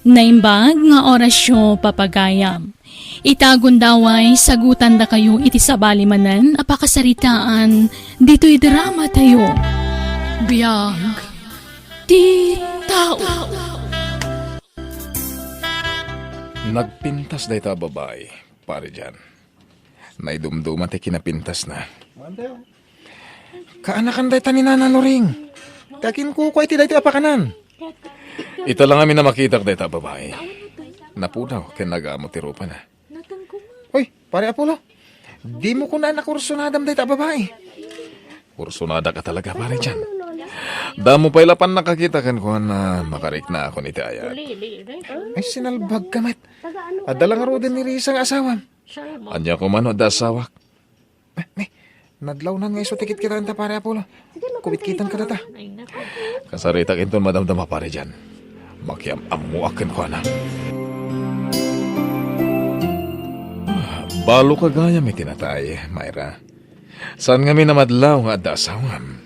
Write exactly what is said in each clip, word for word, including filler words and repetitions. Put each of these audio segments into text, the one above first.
Naimbag nga orasyo, papagayam. Ita gundaway, sagutandakayo iti sabali manen a pakasaritaan ditoy dramatayo. Biag ti tao. Nagpintas dayta a babai, Pare Jan. Naidumduma ti kinapintasna. Kaanakan dayta ni Nana Loring. Kakinkukua iti daytoy a pakanan. Ita la ngamin a makitak dayta a babai. Napudaw ken nagamo ti rupana. Hoy, Pare Apollo. Dimo kuna a nakursunadam dayta a babai. Kursunadak a talaga, Pare Jan. Damo pay laeng nakakita kenkuana, makariknaakon iti ayat. Ay, sinalbagka met. Adda la ngaruden ni Risa nga asawam. Ania koma no adda asawak? Eh, ni, nadlawnan nga isu ti kitkitaenta, Pare Apollo. Kubitkitaenka dayta. Kasaritak inton madamdama, Pare Jan. Makiam-ammoak kenkuana. Balo ka gayam iti natay, Myra. Saan ngamin a madlaw nga adda asawam?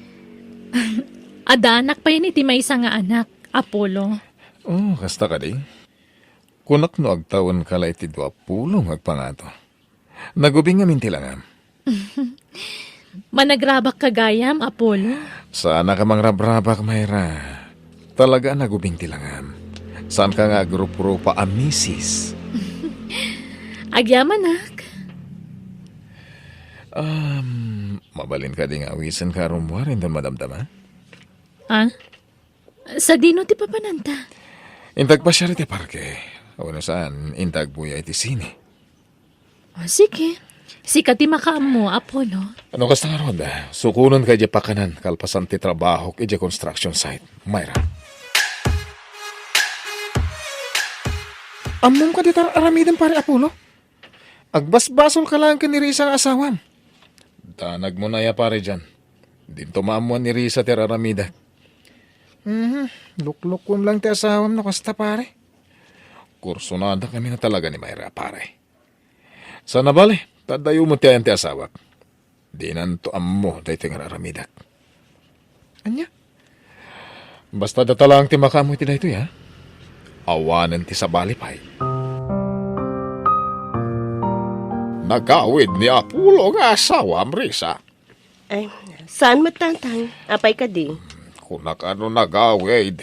Adda anak payen iti maysa nga anak, Apollo. Oh, kasta kadi? Kunak no agtawenka la iti dua pulo nga agpangato. Nagubing ngamin ti langam. Managrabak ka gayam, Apollo? Saanka mangrabrabak, Myra. Talaga a nagubing ti langam. Saanka nga agruprupa a misis. Agyamanak. Um, mabalin kadi nga awisenka a rummuar inton madamdama? Ah? Sadino ti papananta? Inta agpasiar iti parke. Wenno saan, inta agbuya iti sine. O, sige. Sika ti makaammo, Apollo. No kasta ngarud, sukonenka idiay pakanan kalpasan ti trabahok idiay construction site, Myra. Ammom kadi ti ar-aramidem, Pare Apollo? Agbasbasolka laeng ken ni Risa nga asawam. Danagmon aya, Pare Jan? Dinto maammoan ni Risa ti ar-aramidek. Mhm, luklukuem laeng ti asawam no kasta, pare. Kursunada kami na talaga ni Myra, pare. Saan a bale, ta adda met ti ayan ti asawak. Dinanto ammo daytoy nga ar-aramidek. Ania? Basta data laeng ti makaammo iti daytoy, ha? Awanen ti sabali pay. Nagawid ni Apollo nga asawam, Risa. Ay, saan met, Tatang? Apay kadi? Kunak a no nagawid.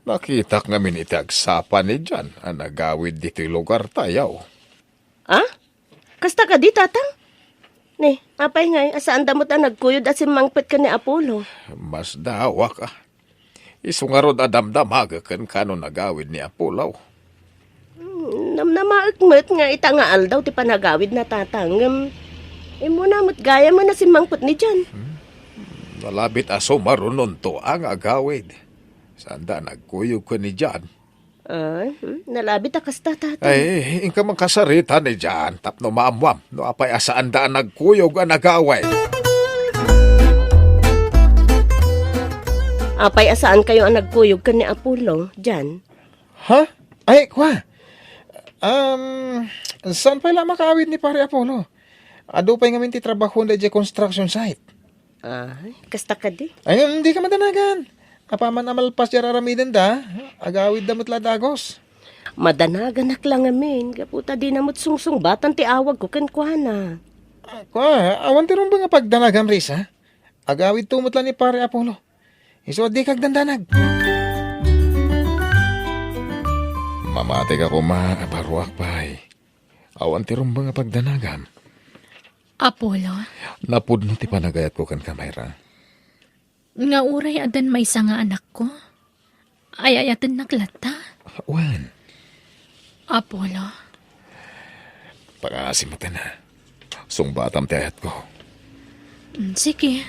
Nakitak ngamin iti agsapa ni Jan a nagawid ditoy lugartayo. Ah? Kasta kadi, Tatang? Ni, apay ngay, a saanda met a nagkuyog a simmangpet ken ni Apollo? Masdaawak, a. Isu ngarud a damdamagek kenka no nagawid ni Apollo. Hmm, namnamaek met nga ita nga aldaw ti panagawidna, Tatang, ngem immuna met gayamen a simmangpet ni Jan. Hmm. Nalabit a sumarunonto a nga agawid. Saanda a nagkuyog ken ni Jan. Ah, hmm, nalabit a kasta, Tatang. Ay, inka man kasarita ni Jan tapno maammuam no apay a saanda a nagkuyog a nagawid. Apay a saankayo a nagkuyog ken ni Apollo, Jan? Ha? Ay, kua. Um, saan pay la makaawid ni Pare Apollo? Adu pay ngamin ti trabahoenda idiay construction site. Ay, kasta kadi? Ay, dika madanagan. Apaman a malpas di ar-aramidenda, agawidda met la dagus. Madanaganak la ngamin, gapu ta dina met sungsungbatan ti awagko kenkuana. Ah, kua, awan ti rumbeng a pagdanagam, Risa. Agawidto met la ni Pare Apollo. Isu a dika agdandanag. Mamatika koma a barruak pay. Awan ti rumbeng a pagdanagam. Apollo? Napudno ti panagayatko kenka, Myra. Nga uray addan maysa nga anakko, ay-ayatennak latta? Wen. Apollo? Pangaasim met, a. Sungbatam ti ayatko. Mm, sige.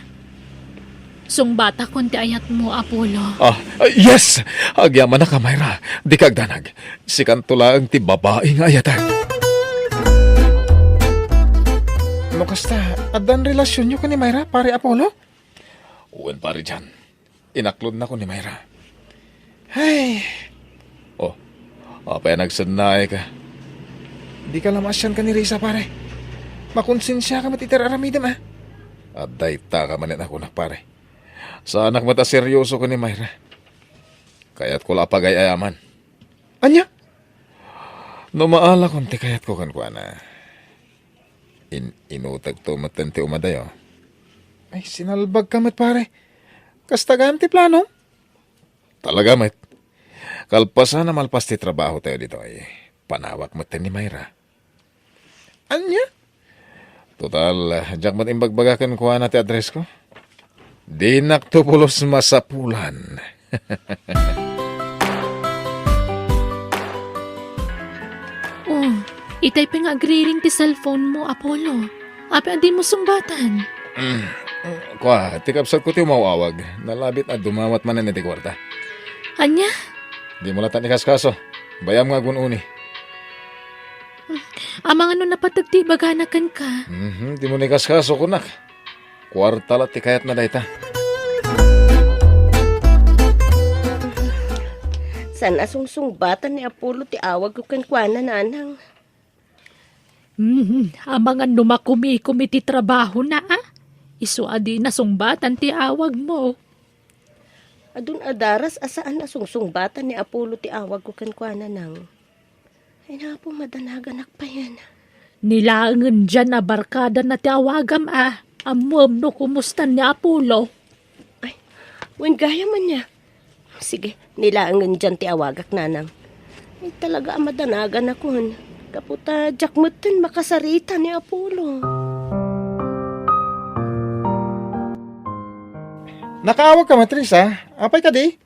Sungbatakon ti ayatmo, Apollo. Ah, ah, yes! Agyamanak, Myra. Dika agdanag. Sikanto laeng ti babai nga ayatek. No kasta, addan relasionyo ken ni Myra, Pare Apollo? Wen, Pare Jan. Inaklodnakon ni Myra. Ay. Oh, apay a nagsennaayka? Dika la maasian ken ni Risa, pare. Makonsensiaka met iti ar-aramidem, a. Adda itaka manen a kunak, pare. Saanak met a serioso ken ni Myra. Kayatko la a pagay-ayaman. Ania? No maalakon ti kayatko kenkuana, in-, inutegto metten ti umadayo. Ay, sinalbagka met, pare. Kasta gayam ti plano? Talaga met. Kalpasan a malpas ti trabaho tayo ditoy, panawak metten ni Myra. Ania? Total, diak met imbagbaga kenkuana ti addressko. Dinakto pulos masapulan. Oh, itay pay nga agriring ti cellphone mo, Apollo. Apay a dimo sungbatan? Mm, kua, ti kabsatko ti umaw-awag. Nalabit a dumawat manen iti kuarta. Ania? Dimo latta ikaskaso. Bay-am nga agun-uni. Amangan no napateg ti ibagana kenka. Mhm, dimo ikaskaso, kunak. Kuarta la ti kayatna dayta. Saan a sungsungbatan ni Apollo ti awagko kenkuana, nanang. Mhm, amangan no makumikom iti trabahona, a? Isu a dina sungbatan ti awagmo. Adun a daras a saan a sungsungbatan ni Apollo ti awagko kenkuana, nang. Ay, napo, madanaganak payen. Ni laengen diay a barkadana ti awagam, a. Ammoem no kumustan ni Apollo. Ay, wen gayam ania. Sige, ni laengen diay ti awagak, nanang. Ay, talaga a madanaganakon. Gapu ta diak metten makasarita ni Apollo. Nakaawagka met, Risa? Apay kadi?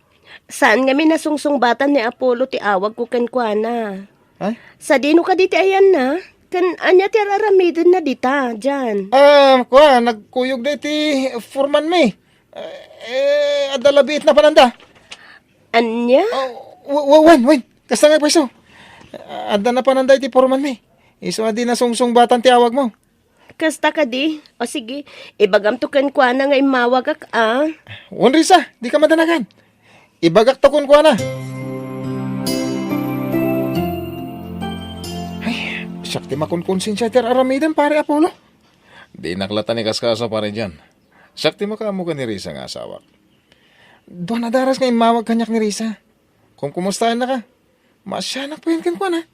Saan ngamin a sungsungbatan ni Apollo ti awagko kenkuana. Ay? Sadino kadi ti ayanna? Ken ania ti ar-aramidenna dita, diay? Ah, kua, nagkuyog da iti foreman mi. Eh, adda la biit napananda. Ania? Ah, w-, w-, wen, wen. Kasta nga, pweso. Adda napananda iti foreman mi. Isu a dina sungsungbatan ti awagmo. Kasta kadi? O sige, ibagamto kenkuana nga immawagak, a. Wen, Risa, dika madanagan. Ibagakto kenkuana. Ay, siak ti makonkonsensia iti ar-aramidem, Pare Apollo. Dinak latta ikaskaso, Pare John. Siak ti makaammo ken ni Risa nga asawak. Dua a daras nga immawag kaniak ni Risa. Kumkumustayannaka? Maasianak payen kenkuana.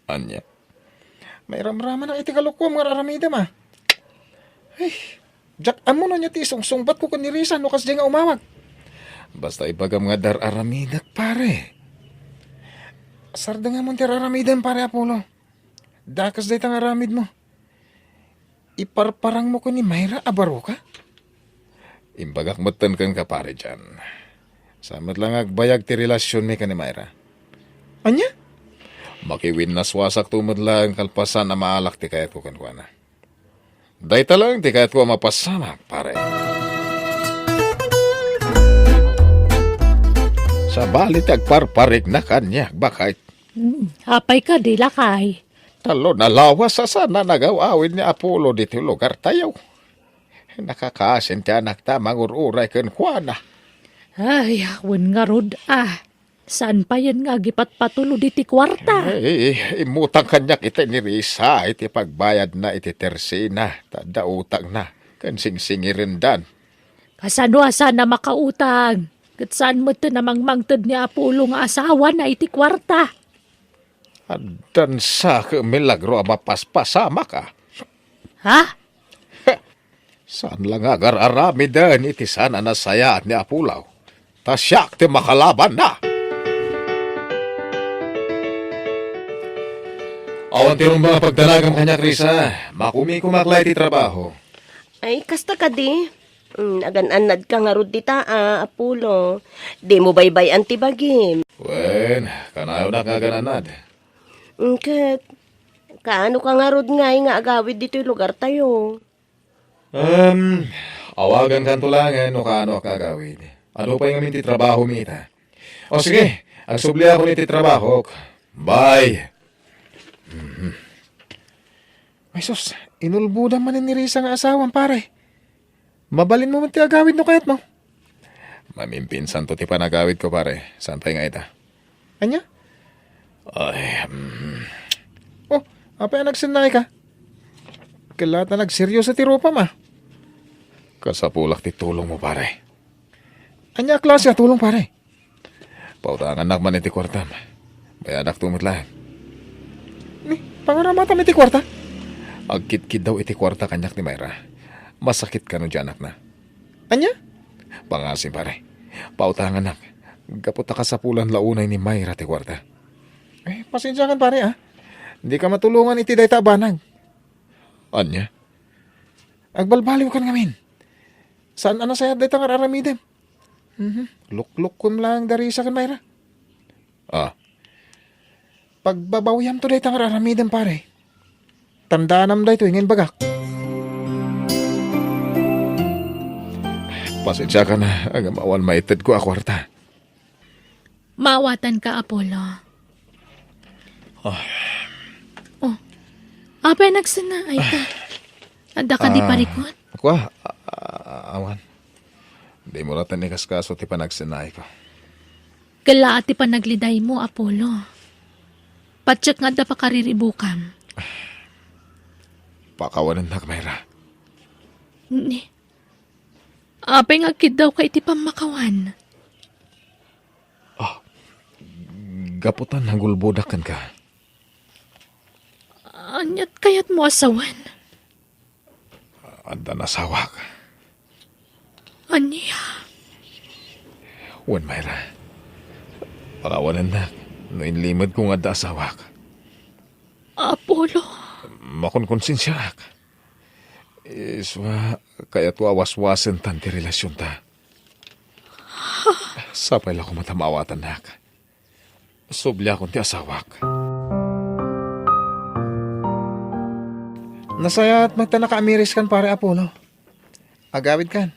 Ania? Mairamramanak iti kalokuam nga ar-aramidem, a. Ay, diak ammo no ania ti isungsungbatko ken ni Risa no kasdiay nga umawag. Basta ibagam nga ar-aramidek, pare. Sardengamon ti ar-aramidem, Pare Apollo. Dakes dayta nga aramidmo. Iparparangmo ken ni Myra a baroka? Imbagak metten kenka, Pare John. Saan met la nga agbayag ti relasionmi ken ni Myra. Ania? Makiwinnaswasakto met laeng kalpasan a maalak ti kayatko kenkuana. Dayta laeng ti kayatko a mapasamak, pare. Sabali ti agparparigna kaniak, baket. Hmm, apay kadi, lakay? Tallo a lawas a saan a nagaw-awid ni Apollo ditoy lugartayo. Nakakaasin ti anakta a mangur-uray kenkuana. Ay, wen ngarud, a. Saan payen nga agipatpatulod iti kuarta? Ay, immutang kaniak itay ni Risa iti pagbayadna iti tersina, ta adda utangna, ken singsingirendan. Kasano a saan a makautang? Ket saan metten a mangmangted ni Apollo nga asawana iti kuarta? Addan sa ket milagro a mapaspasamak, a. Ha? Saan la nga agar-aramiden iti saan a nasayaat ni Apollo. Ta siak ti makalabanna. Awan ti rumbeng a pagdanagam kaniak, Risa. Makumikomak la iti trabaho. Ay, kasta kadi? Mm, agan-annadka ngarud dita, a, Apollo. Dimo baybay-an ti bagim. Wen, kanayonnak nga agan-annad. Mm, ket, kaano ka ngarud ngay nga agawid ditoy lugartayo? Em, awagankanto laengen no kaanoak nga agawid. Adu pay ngamin ti trabahomi ita. O sige, agsubliakon iti trabahok. Bye. Mhm. Ay sus, inulbodam manen ni Risa nga asawam, pare. Mabalinmo met ti agawid no kayatmo. Mamimpinsanto ti panagawidko, pare. Saan pay nga ita? Ania? Ay, mm. Oh, apay a nagsennayka? Ket la ta nagserioso ti rupam, a. Kasapulak ti tulongmo, pare. Ania a klase a tulong, pare? Pautangannak man iti kuartam. Bayanakto met laeng. Ni, pangaramatam iti kuarta? Agkitkiddaw iti kuarta kaniak ni Myra. Masakit kano ti anakna. Ania? Pangasim, pare. Pautangannak. Gapu ta kasapulan la unay ni Myra ti kuarta. Eh, pasensiakan, pare, ah. Dika matulongan iti dayta a banag. Ania? Agbalbaliwkan ngamin. Saan a nasayaat dayta nga ar-aramidem? Mhm. Luklukkom laeng da Risa ken Myra. Ah. Pagbabawiamto dayta nga ar-aramidem, pare. Tandaanam daytoy nga imbagak. Pasensiakan a, ngem awan maitedko a kuarta. Maawatanka, Apollo. Ah. Oh. Apay nagsennaayka? Adda kadi Ah, parikut? Kua, a-, a-, awan. Dimo latta ikaskaso ti panagsennaayko. Kellaat ti panaglidaymo, Apollo. Patiek nga adda pakariribukam. Pakawanennak, Myra. Ni, apay nga agkiddawka iti pammakawan? Ah, gapu ta nagulbodak kenka. Aniat kayatmo a sawen? Adda nasawak. Ania? Wen, Myra. Pakawanennak no inlimedko nga adda asawak. Apollo. Makonkonsensiaak. Isua, kayatko a waswasentan ti relasionta. Sapay la koma ta maawatannak. Subliakon ti asawak. Nasayaat met ta nakaamiriskan, Pare Apollo. Agawidkan.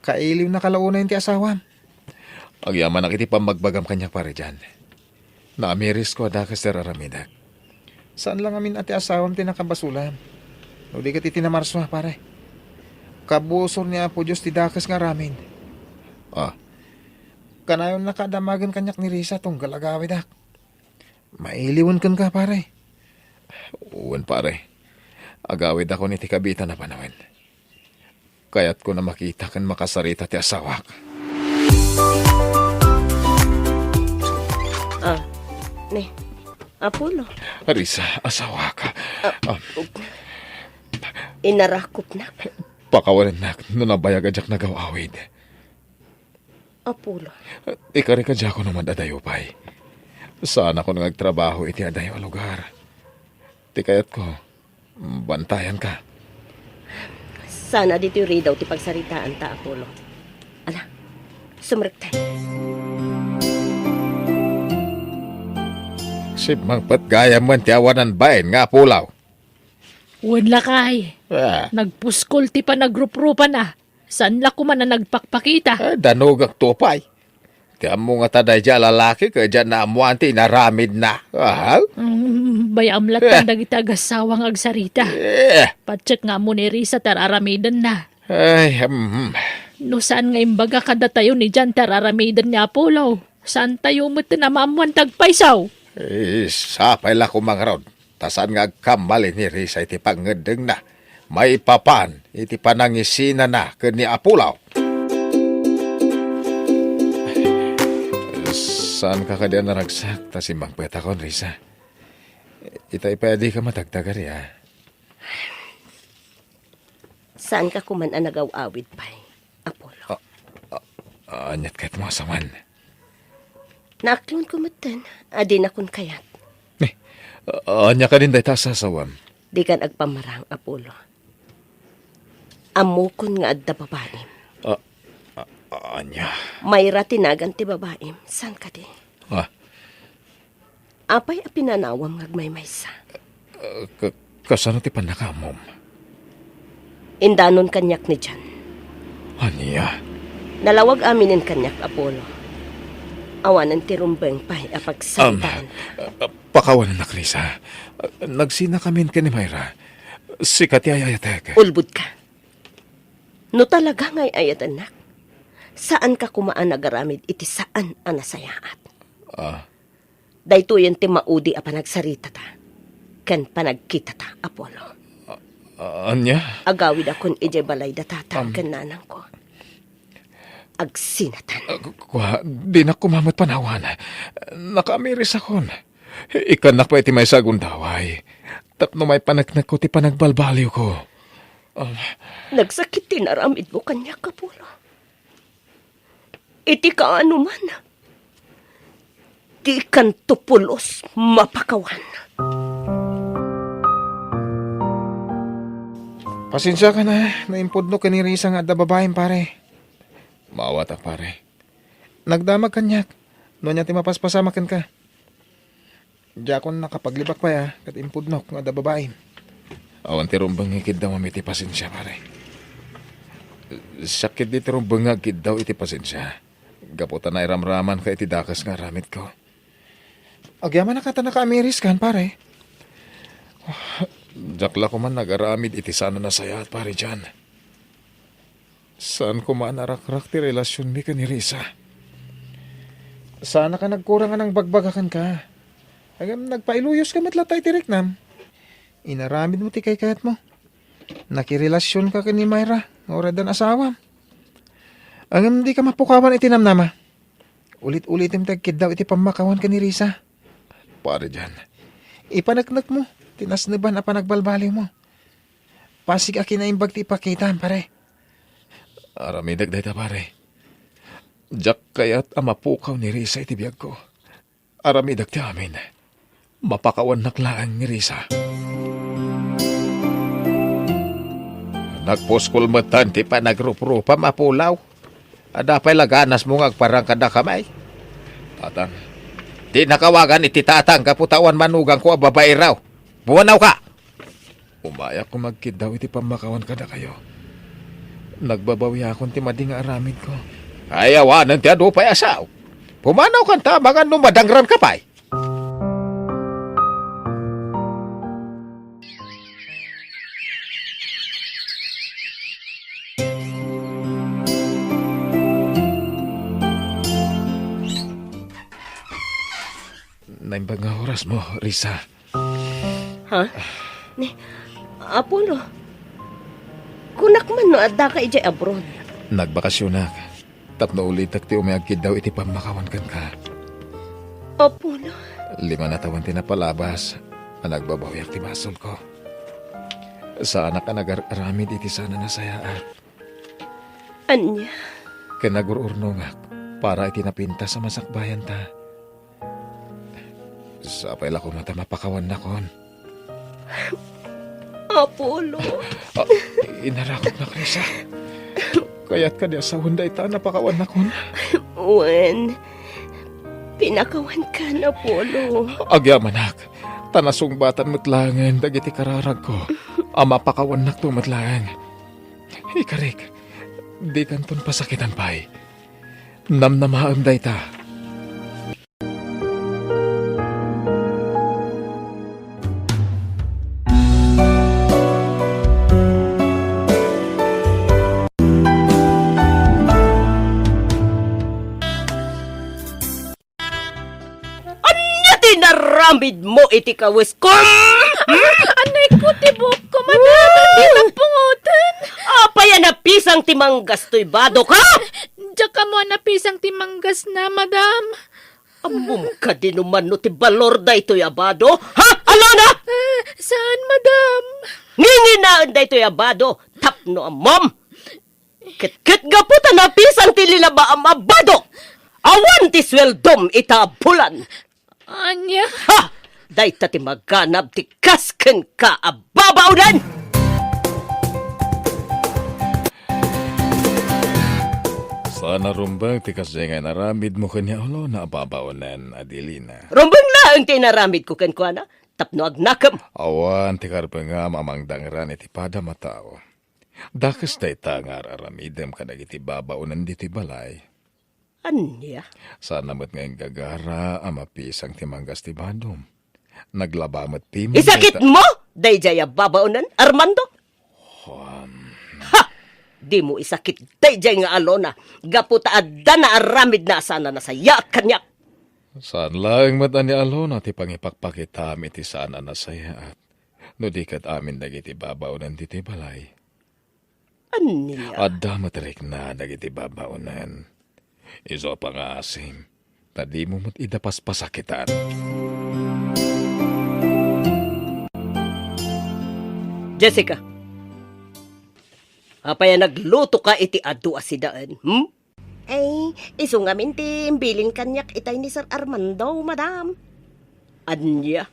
Kailiwnaka la unayen ti asawam. Agyamanak iti pammagbagam kaniak, Pare John. Naamirisko a dakes ti ar-aramidek. Saan la ngamin a ti asawam ti nakabasolam. No di ket iti namarso, pare. Kabusor ni Apo Dios ti dakes nga aramid. Ah. Kanayonnaka a damagen kaniak ni Risa tunggal agawidak. Mailiwen kenka, pare. Wen, pare. Agawidakon iti kabiitan a panawen. Kayatko a makita ken makasarita ti asawak. Ah, ni, Apollo. Risa, asawak. Ah, ah. Inarakopnak. Pakawanennak no nabayag a diak nagaw-awid. Apollo. Ikarikadiakon no mad-adayo pay. Saanakon nga agtrabaho iti adayo a lugar. Ti kayatko, bantayanka. Saan a ditoy ridaw ti pagsaritaanta, Apollo. Ala, sumrekten. Simmangpet gayam man ti awanan bain nga Apollo. Wen lakay. Ah. Nagpuskol ti panagruprupan a. Saan la koma a nagpakpakita? Ah, danogak to pay. Ti ammo nga ta daydiay a lalaki ket diak naammoan ti inaramidna. Ah? Mm, bay-am latta dagiti agassawa nga agsarita. Eh. Patiek nga ammo ni Risa ti ar-aramidenna. Ay, mm. No saan nga imbaga kadatayo ni John ti ar-aramiden ni Apollo, saantayo met a maammoan ti agpayso. Eh, sapay la koma ngarud. Ta saan nga agkamali ni Risa iti pangngeddengna maipapan iti panangisinana ken ni Apollo. Saanka kadi a naragsak ta simmangpetakon, Risa? Itay pay a dika matagtagari, a. Saanka koma a nagaw-awid pay, Apollo? A, a, aniat kayatmo a sawen? Naaklonko metten a dinakon kayat. Eh, a-, ania kadin dayta a sasawem? Dikan agpammarang, Apollo. Ammokon nga adda babaim. A, a, a-, ania? Myra ti nagan ti babaim, saan kadi? Ah. Apay a pinanawam nga agmaymaysa? Eh, ka-, kasano ti pannakaammom? Indanon kaniak ni John. Ania? Nalawag aminen kaniak, Apollo. Awanen ti rumbeng pay a pagsaritaan. Am, eh, pakawanennak, Risa. Eh, nagsinakamin ken ni Myra. Sika ti ay-ayatek. Ulbodka. No talaga nga ay-ayatennak, saanka koma a nagaramid iti saan a nasayaat. Ah. Daytoyen ti maudi a panagsaritata ken panagkitata, Apollo. A-, ania? Agawidakon idiay balay da tatang Am. ken nanangko. agsinatan. Ah, ku-, kua, dinak koma met panawan. Nakaamirisakon. Ikkannak pay iti maysa a gundaway tapno maipaneknekko ti panagbalbaliwko. Ah. Nagsakit ti inaramidmo kaniak, Apollo. Iti kaanoman, dikanto pulos mapakawan. Pasensiakan a naimpudno ken ni Risa nga adda babaim, pare. Maawatak, pare. Nagdamag kaniak no ania ti mapaspasamak kenka. Diakon nakapaglibak pay a ket impudnok nga adda babaim. Awan ti rumbeng nga ikiddaw a miti pasensia, pare. Siak ketdi ti rumbeng nga agkiddaw iti pasensia gapu ta nairamramanka iti dakes nga aramidko. Agyamanak a ta nakaamiriskan, pare. Diak la koma nagaramid iti saan a nasayaat, pare John. Saan koma a narakrak ti relasionmi ken ni Risa. Saanak a nagkurang a nangbagbaga kenka. Ngem nagpailuyoska met latta iti riknam. Inaramidmo ti kaykayatmo. Nakirelasionka ken ni Myra nga uray addan asawam. Ngem dika mapukawan iti namnama. Ulit-ulitem ti agkiddaw iti pammakawan ken ni Risa. Pare John, ipaneknekmo ti nasneban a panagbalbaliwmo. Pasig a kinaimbag ti ipakitam, pare. Aramidek dayta, pare. Diak kayat a mapukaw ni Risa iti biagko. Aramidek ti amin. Mapakawannak laeng ni Risa. Nagpuskol metten ti panagruprupam, Apollo. Adda pay la ganasmo nga agparang kadakami? Tatang, dinak awagan iti tatang gapu ta awan manugangko a babai raw. Pumanawka! Umayak koma agkiddaw iti pammakawan kadakayo. Nagbabawiakon ti madi nga aramidko. Ay, awanen ti adu pay a sao. Pumanawkanta, amangan no madangranka pay. Naimbag nga orasmo, Risa. Ha? Ni, Apollo, kunak man no addaka idiay abroad. Nagbakasionak tapno ulitek ti umay agkiddaw iti pammakawan kenka. Apollo. Lima a tawen ti napalabas a nagbabawiak ti basolko. Saanak a nagar-aramid iti saan a nasayaat. Ania? Ken nagur-urnongak para iti napintas a masakbayanta. Sapay la koma ta mapakawannakon. Apollo. Ah, inarakopnak, Risa. Kayat kadi a sawen dayta a napakawannakon? Wen, pinakawankan, Apollo. Agyamanak, ta nasungbatan met laengen dagiti kararagko a mapakawannakto met laeng. Ikarik, dikanton pasakitan pay. Namnamaem dayta. Ania ti inaramidmo iti kaweskom? Hmm? Anay ko ti buokko, madam. Dinak pungoten. Apay a napisang ti manggas toy badok, ha? Diak ammo a napisang ti manggasna, madam. Ammom kadi no mano ti balor daytoy a bado? Ha, Alona? Ah, saan, madam? Nginginaen daytoy a bado tapno ammom. Ket, ket gapu ta napisang ti linabaam a bado, awan ti sueldom ita a bulan. Ania? Ha! Dayta ti maganab ti kas kenka a babaonen! Saan a rumbeng ti kasdiay nga inaramidmo ken ni Alona a babaonen, Adelina. Rumbeng laeng ti inaramidko kenkuana tapno agnakem. Awan ti karbengam a mangdangran iti padam a tao. Dakes dayta nga ar-aramidem kadagiti babaonen ditoy balay. Ania? Saan met nga inggagara a mapisang ti manggas ti badom. Naglaba met pimon dayta. Isakitmo daydiay a babaonen, Armando? Juan. Ha! Dimo isakit daydiay nga Alona gapu ta adda naaramidna a saan a nasayaat kaniak. Saan laeng met a ni Alona ti pangipakpakitam iti saan a nasayaat, no di ket amin dagiti babaonen ditoy balay. Ania? Adda met rikna dagiti babaonen. Isu a pangaasim, ta dimo met ida paspasakitan. Jessica, apay a naglutoka iti adu a sidaen, hmm? Ay, isu ngamin ti imbilin kaniak itay ni Sir Armando, madam. Ania?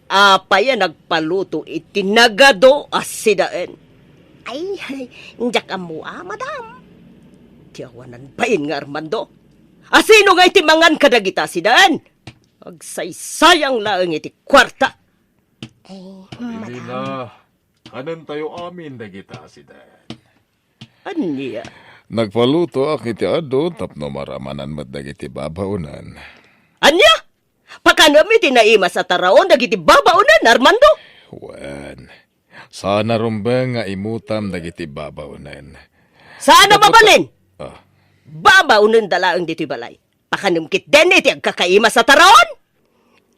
Apay a nagpaluto iti nagadu a sidaen? Ay, ay, diak ammo a, madam. Ti awanan bain nga Armando. Asino ngay ti mangan kadagita sidaen? Agsaysayang laeng iti kuarta. Ay, madam. Adelina, kanentayo amin dagita sidaen. Ania? Nagpalutoak iti adu tapno maramanan met dagiti babaonen. Ania? Pakanem iti naimas a taraon dagiti babaonen, Armando? Wen, saan a rumbeng nga imutam dagiti babaonen. Saan a mabalin? Ah. Babaonenda laeng ditoy balay. Pakanem ketdin iti agkakaimas a taraon?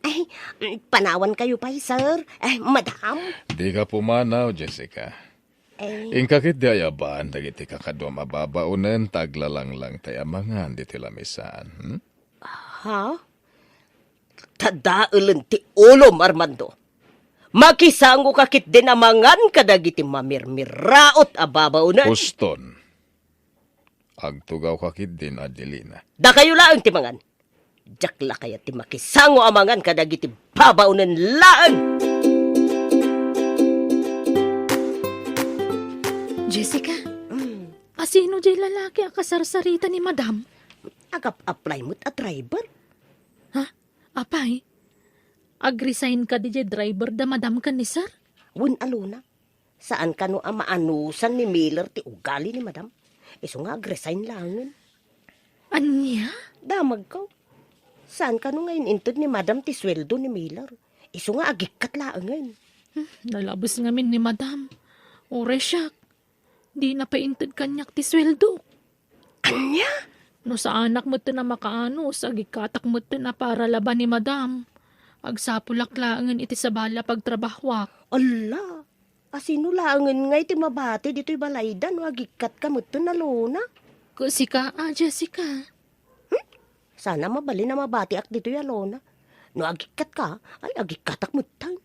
Ay, mm, panawankayo pay, sir. Ay, madam. Dika pumanaw, Jessica. Ay. Inka ketdi ayaban dagiti kakaduam a babaonen ta aglalanglang tay a mangan ditoy lamisaan, hmm? Ha? Tadaelen ti ulom, Armando. Makisangoka ketdin a mangan kadagiti mamirmiraot a babaonen. Uston. Agtugawka ketdin, Adelina. Dakayo laeng ti mangan. Diak la kayat ti makisango a mangan kadagiti babaonen laeng. Jessica, mm, asino jay lalaki a kasarsarita ni Madam? Agap-apply met a driver. Ha? Apay? Agresign kadi jay driver da Madam ken ni Sir? Wen, Alona. Saan kano a maanusan ni Miller ti ugali ni Madam. Isu nga agresign laengen. Ania? Damagko. Saan kano nga in-inted ni Madam ti sueldo ni Miller. Isu nga agikkat laengen. Hmm, nalabes ngamin ni Madam. Uray siak, dina pay inted kaniak ti sueldo. Ania? No saanak metten a makaanus, agikkatak metten a para laban ni Madam. Agsapulak laengen iti sabali a pagtrabahuak. Alla, asino laengen nga iti mabati ditoy balayda no agikkatka metten, Alona? Ket sika a, Jessica? Hmm? Saan a mabalin a mabatiak ditoy, Alona. No agikkatka, ay agikkatak metten.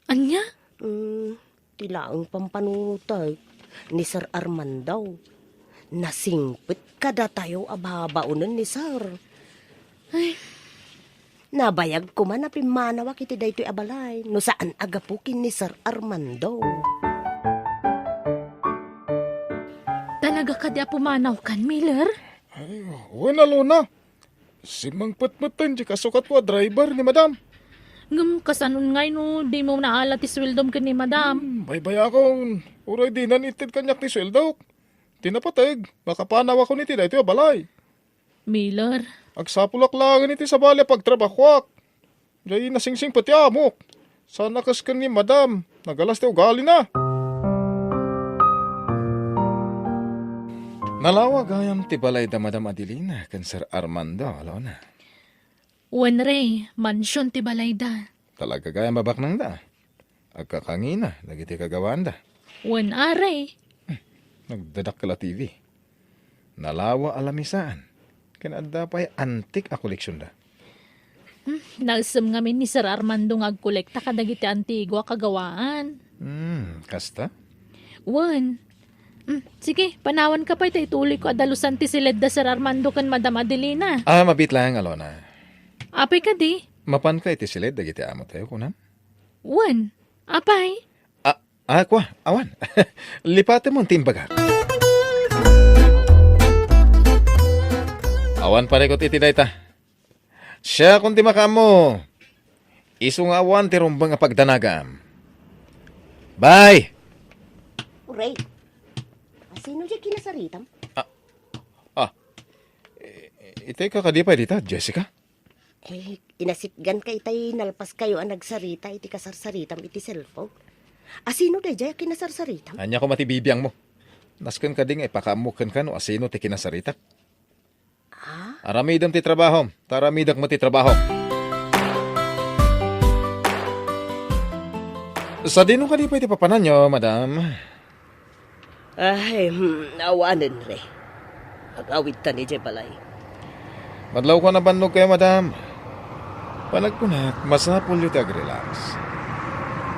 Ania? Mm, ti laeng pampanunotek ni Sir Armando. Nasingpet kadatayo a babaonen ni Sir. Ay. Nabayag koma a pimmanawak iti daytoy a balay no saan a gapu ken ni Sir Armando. Talaga kadi a pumanawkan, Miller? Ay, wen, Alona. Simmangpet metten ti kasukatko a driver ni Madam. Ngem kasanon ngay no dimo naala ti sueldom ken ni Madam? Hmm, baybayakon. Uray dinan itted kaniak ti sueldok. Ti napateg, makapanawakon iti daytoy a balay. Miller. Agsapulak laengen iti sabali a pagtrabahuak. Jay nasingsingpet ti amok. Saan a kas ken ni Madam, nagalas ti ugalina. Nalawa gayam ti balay da Madam Adelina ken Sir Armando, Alona. Wen, Rey, mansion ti balayda. Talaga gayam a baknangda. Agkakangina dagiti kagawaanda. Wen, a, Rey. Hmm, nagdadakkel a T V. Nalawa a lamisaan. Ken adda pay antik a koleksionda. Hmm, naisem ngamin ni Sir Armando nga agkolekta kadagiti antigo a kagawaan. Hmm, kasta? Wen. Hmm, sige, panawanka pay ta ituliyko a dalusan ti siledda Sir Armando ken Madam Adelina. Ah, mabiit laeng, Alona. Apay kadi? Mapanka iti siled dagiti amotayo, kunam? Wen. Apay? Ah, ah, kua, awan. Lipatemon ti imbagak. Awan parikut iti dayta. Siakon ti makaammo. Isu nga awan ti rumbeng a pagdanagam. Bye! Uray, asino diay kinasaritam? Ah, ah. I-, itay ka kadi pay dita, Jessica? Eh, inasitganka itay nalpaskayo a nagsarita iti kasarsaritam iti cellphone. Asino daydiay a kinasarsaritam? Ania koma ti bibiangmo? Nasken kadi nga ipakaammo kenka no asino ti kinasaritak? Ah? Aramidem ti trabahom, ta aramidek met ti trabahok. Sadino kadi pay ti papananyo, madam? Ay, hmm, awanen, Rey. Agawidtan idiay balay. Madlawko a nabannog kayo, madam. Panagkunak, masapulyo ti agrelax.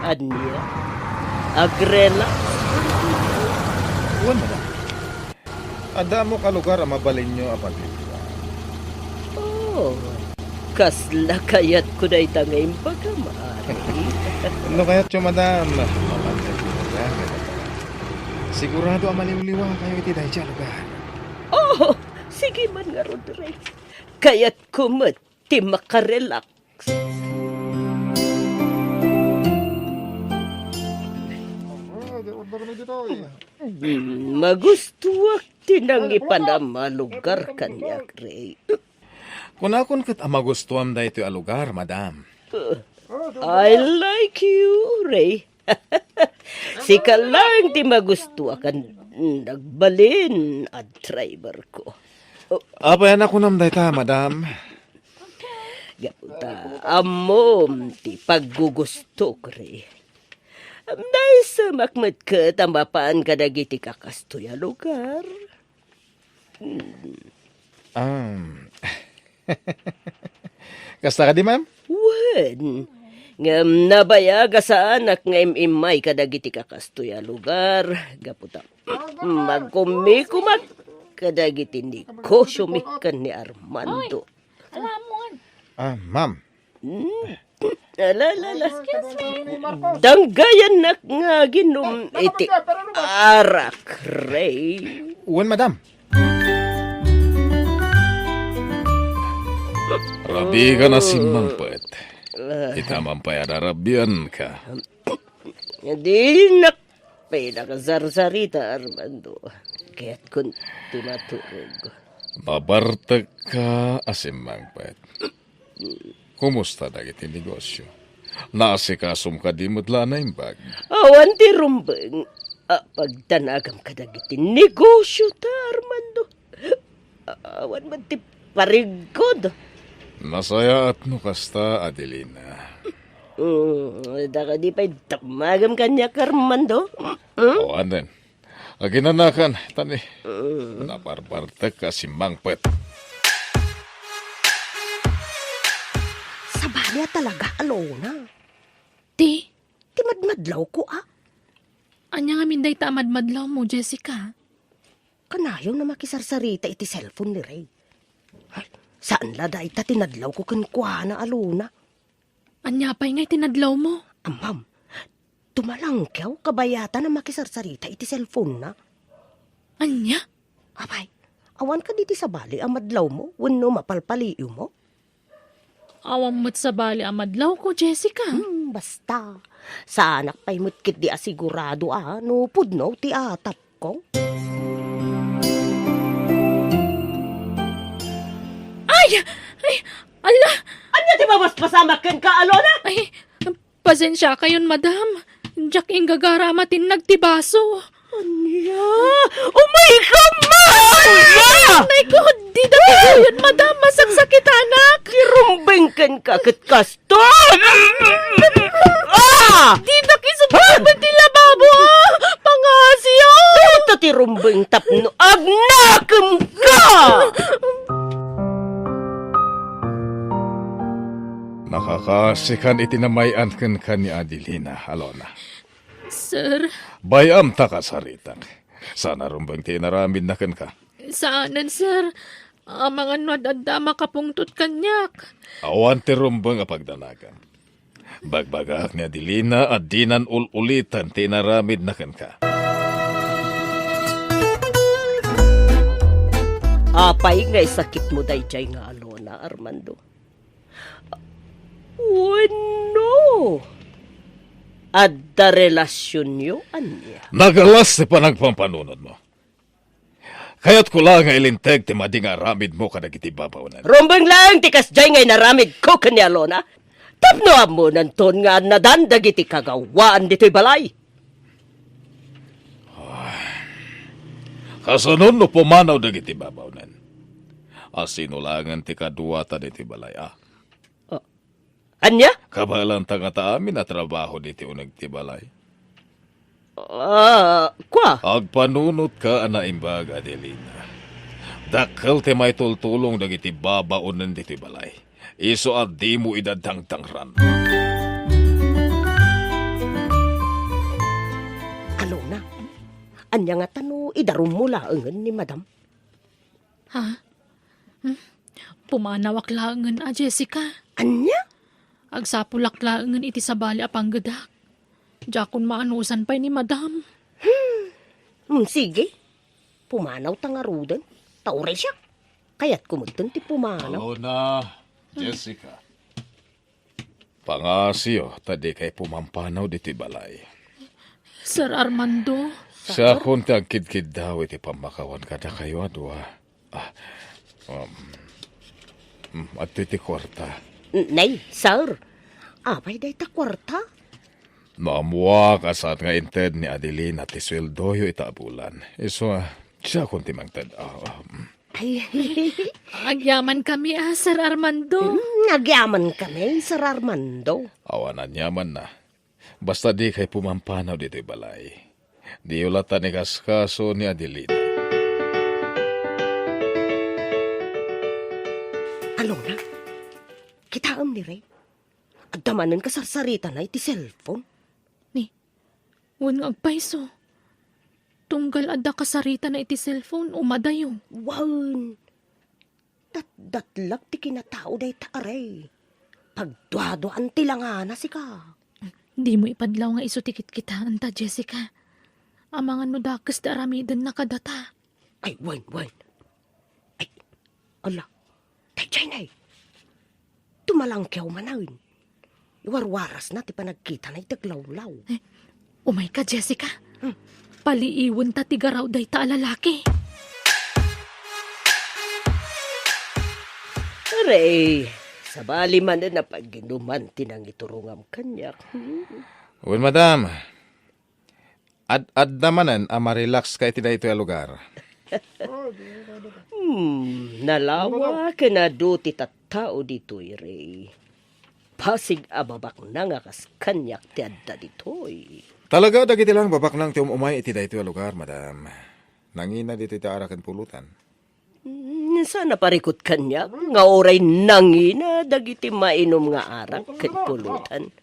Ania? Agrelax? Wen, madam. Adda ammok a lugar a mabalinyo a paglikwan. Oh, kasla kayatko dayta nga imbagam, Ari. No kayatyo, madam, mapantek ni madam. Sigurado a maliwliwa kayo iti dayta a lugar. Oh, sige man ngarud, Rey. Kayatko met ti makarelax. Hmm, magustuak ti nangipanam a lugar kaniak, Rey. Kunakon ket a magustuam daytoy a lugar, madam. Uh, I like you, Rey. Sika laeng ti magustuak a nagbalin a driver ko. Apay a nakunam dayta, madam? Gapu ta ammom ti paggugustok, Rey. Naisemak met ket a mapan kadagiti kakastoy a lugar. Um, kasta kadi, ma'am? Wen, ngem nabayag a saanak nga im-immay kadagiti kakastoy a lugar, gapu ta magkumikumak kadagiti negosyomi ken ni Armando. Alamon. Ah, ma'am. Hmm. Ala, ala, ala. Excuse me. Danggayannak nga aginom iti arak, Rey. Wen, madam. Rabiikan a simmangpet. Ita man pay a narabianka. Dinak pay nakasarsarita, Armando. Kayatkon ti maturog. Nabartekka a simmangpet. Kumusta dagiti negosyo? Naasikasom kadi met la a naimbag? Awan ti rumbeng a pagdanagam kadagiti negosyo ta, Armando. Awan met ti pariggod. Nasayaat no kasta, Adelina. Mm, da kadi pay damagam kaniak, Armando? Mm? O, anen? Aginanakan, tani. Mm. Nabarbartek a simmangpet. Sabali a talaga, Alona. Ti? Ti madmadlawko, a. Ania ngamin dayta a madmadlawmo, Jessica? Kanayon a makisarsarita iti cellphone ni Rey. Ay, saan la dayta ti nadlawko kenkuana, Alona. Ania pay nga iti nadlawmo? Ammam, tumalangkew kabayatan a makisarsarita iti cellphone-na. Ania? Apay, awan kadi ti sabali a madlawmo wenno mapalpaliiwmo? Awan met sabali a madlawko, Jessica. Hmm, basta. Saanak pay met ketdi a sigurado a no pudno ti atap. Kong? Ay! Ay! Ala! Ania ti mabasbasamak kenka, Alona? Ay, pasensiakayon, madam. Diak inggagara a matinnag ti baso. Ania? Umayka man! Ay, naikod! Dida ti guyod, madam. Masaksakitanak! Ti rumbeng kenka ket kas Tom! Ah! Dinak isubsob ti lababo, ah! Pangasiyo! Dayta ti rumbeng tapno agnakem ka! Nakakasikan iti namay-an kenka ni Adelina, Alona. Sir. Bay-am ta kasaritak. Saan a rumbeng ti inaramidna kenka? Saanen, sir. Amangan no ad-adda a makapungtot kaniak. Awan ti rumbeng a pagdanagam. Bagbagaak ni Adelina a dinan ul-uliten ti inaramidna kenka. Apay nga isakitmo daydiay nga Alona, Armando? Wenno adda relasionyo, ania? Nagalas ti panagpampanunotmo. Kayatko la nga ilinteg ti madi nga aramidmo kadagiti babaonen. Rumbeng laeng ti kasdiay nga inaramidko ken ni Alona. Tapno ammonanton nga annadan dagiti kagawaan ditoy balay. Kasanon no pumanaw dagiti babaonen? A sino laengen ti kaduata ditoy balay, a? Ah, ania? Kabaelanta ngata amin a trabaho ditoy uneg ti balay. Ah, kua? Agpanunotka a naimbag, Adelina. Dakkel ti maitultulong dagiti babaonen ditoy balay. Isu a dimo ida dangdangran. Alona, ania ngata no idarummo laengen ni Madam? Ha? Hmm? Pumanawak laengen a, Jessica. Ania? Agsapulak laengen iti sabali a panggedak. Diakon maanusan pay ni Madam. Hmm, sige. Pumanawta ngaruden. Ta uray siak, kayatko metten ti pumanaw. Alona, Jessica. Pangngaasim ta dikay pumampanaw ditoy balay. Sir Armando. Siakon ti agkidkiddaw iti pammakawan kadakayo a dua. Ah, um, mm, adtoy ti kuarta. Nay, sir. Apay dayta kuarta? No ammoak a saan nga inted ni Adelina ti sueldoyo ita a bulan. Isu a, siakon ti mangted. Ah, ah, mm. Ay. Agyamankami a, Sir Armando. Mm, agyamankami, Sir Armando. Awan aniamanna. Basta dikay pumampanaw ditoy balay. Diyo latta ni kaskaso ni Adelina. Alona, kitaem ni Ray. Adda manen kasarsaritana iti cellphone. Ni, wen nga agpayso. Tunggal adda kasaritana iti cellphone, umadayo. Wen, datdatlak ti kinatao dayta a Ray. Pagduaduaan ti langana, sika. Dimo ipadlaw nga isu ti kitkitaenta, Jessica. Amangan no dakes ti aramidenna kadata. Ay, wen, wen. Ay, ala. Daydiay nay. Tumalangkiaw manen. Iwarwarasna ti panagkitana iti aglawlaw. Eh, umayka, Jessica. Hmm. Paliiwenta ti garaw dayta a lalaki. Aray, sabali manen a pagginuman ti nangiturongam kaniak. Hmm. Wen, madam. Ad-adda manen a marelax ka iti daytoy a lugar. Hmm, nalawa ken adu ti tattao ditoy, Ray. Basig a babaknang a kas kaniak ti adda ditoy. Talaga, dagiti laeng babaknang ti um-umay iti daytoy a lugar, madam. Nangina ditoy ti arak ken pulutan. Mm, saan a parikut kaniak nga uray nangina dagiti mainum nga arak ken pulutan.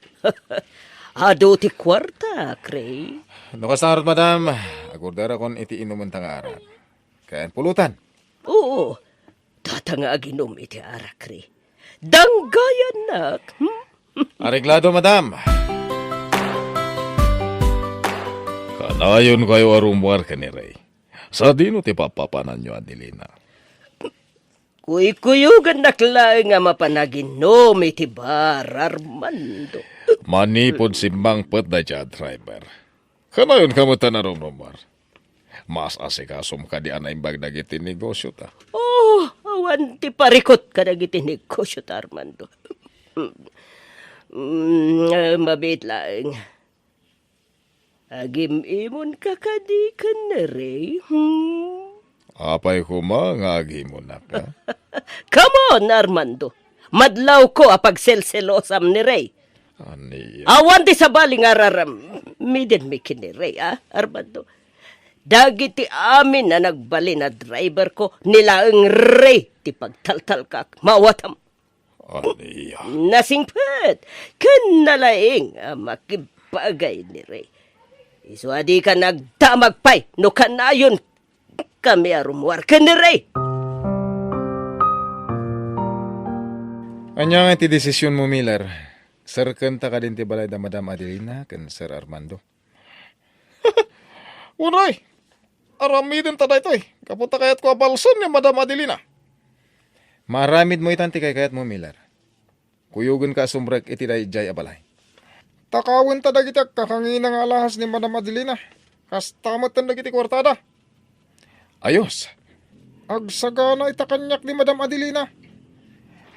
Adu ti kuarta, Ray. No kasta ngarud, madam, agorderakon iti inumenta nga arak ken pulutan. Oo, data nga aginum iti arak, Ray. Danggayannak, hmm? Areglado, madam. Kanayonkayo a rummuar ken ni Ray. Sadino ti papapananyo, Adelina? Kuykuyogannak laeng a mapan aginum iti bar, Armando. Manipud simmangpet daydiay a driver. Kanayonka met a rumrummuar. Maasikasom kadi a naimbag dagiti negosiota. Oh, awan ti parikut kadagiti negosiota, Armando. Mm, eh, mabiit laeng. Agim-imonka kadi ken ni Ray, hmm? Apay koma nga agimonak, a? Come on, Armando. Madlawko a pagselselosam ni Ray. Ania? Awan ti sabali nga aramiden mi ken ni Ray, a, Armando. Dagiti amin a nagbalin a driver ko, ni laeng Ray ti pagtaltalkak. Mawatam. Ania? Nasingpet ken nalaing a makibagay ni Ray. Isu a dika nagdamag pay no kanayon kami a rummuar ken ni Ray. Ania nga ti desisionmo, Miller? Serkenta kadin ti balay da Madam Adelina ken Sir Armando? Uray, aramidenta daytoy gapu ta kayatko a balsen ni Madam Adelina. Maaramidmo itan ti kaykayatmo, Miller. Kuyogenka a sumrek iti daydiay a balay. Takawenta dagiti agkakangina nga alahas ni Madam Adelina. Kasta metten dagiti kuartada. Ayos. Agsagana ita kaniak ni Madam Adelina.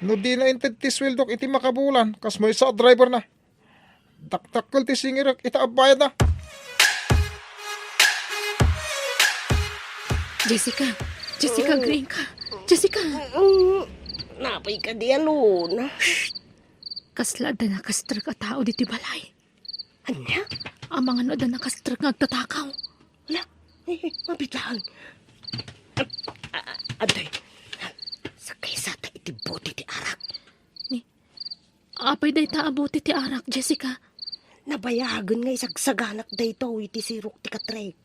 No dina inted ti sueldok iti makabulan, kas maysa a driverna. Dakdakkel ti singirek ita a bayadna. Jessica! Jessica, agriingka! Jessica! Mm, napay kadi, Alona? Shh! Kasla adda nakastrek a tao ditoy balay. Ania? Amangan no adda nakastrek nga agtatakaw. Ala, eh, eh, mabit laeng. A-, a-, adtoy. Sakay sa ta iti bote ti arak. Ni, apay dayta a bote ti arak, Jessica? Nabayagen nga isagsaganak daytoy iti sirok ti katrek.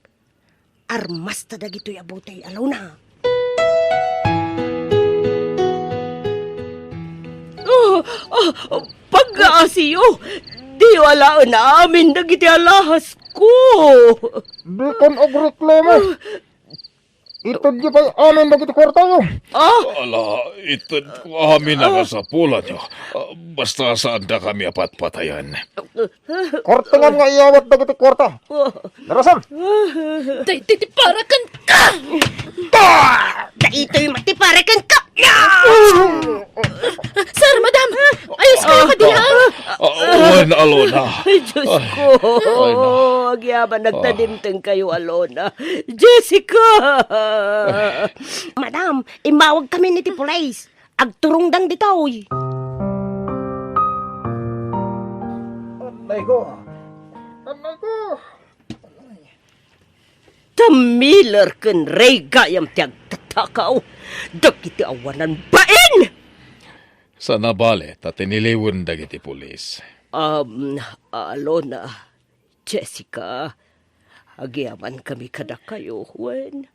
Armasta dagitoy a bote, Alona. Ah, ah, paggaasiyo! Diyo alaen amin dagiti alahasko! Dikon agreklamo. Itedyo pay amin dagiti kuartayo. Ah! Ala, ited ko amin a kasapulanyo. Ah, basta saanda kami a patpatayen. Kortengan nga iyawat dagiti kuarta. Narasan! Daytoy ti para kenka! Daytoy met ti para kenka! Sir, madam! Ayos kayo kadi laeng? Ah, wen, Alona. Ay, Diyos ko. Ay, na. Agyaman, nagtadimteng kayo, Alona. Jessica! Madam, immawag kami ni ti pulis. Agturongdan ditoy. Anay ko. Anay ko. Ta Miller ken Ray gayam ti agtatakaw. Dagiti awanan bain! Saan a bale ta tiniliwen dagiti pulis. Um, Alona, Jessica, agyaman kami kadakayo, wen.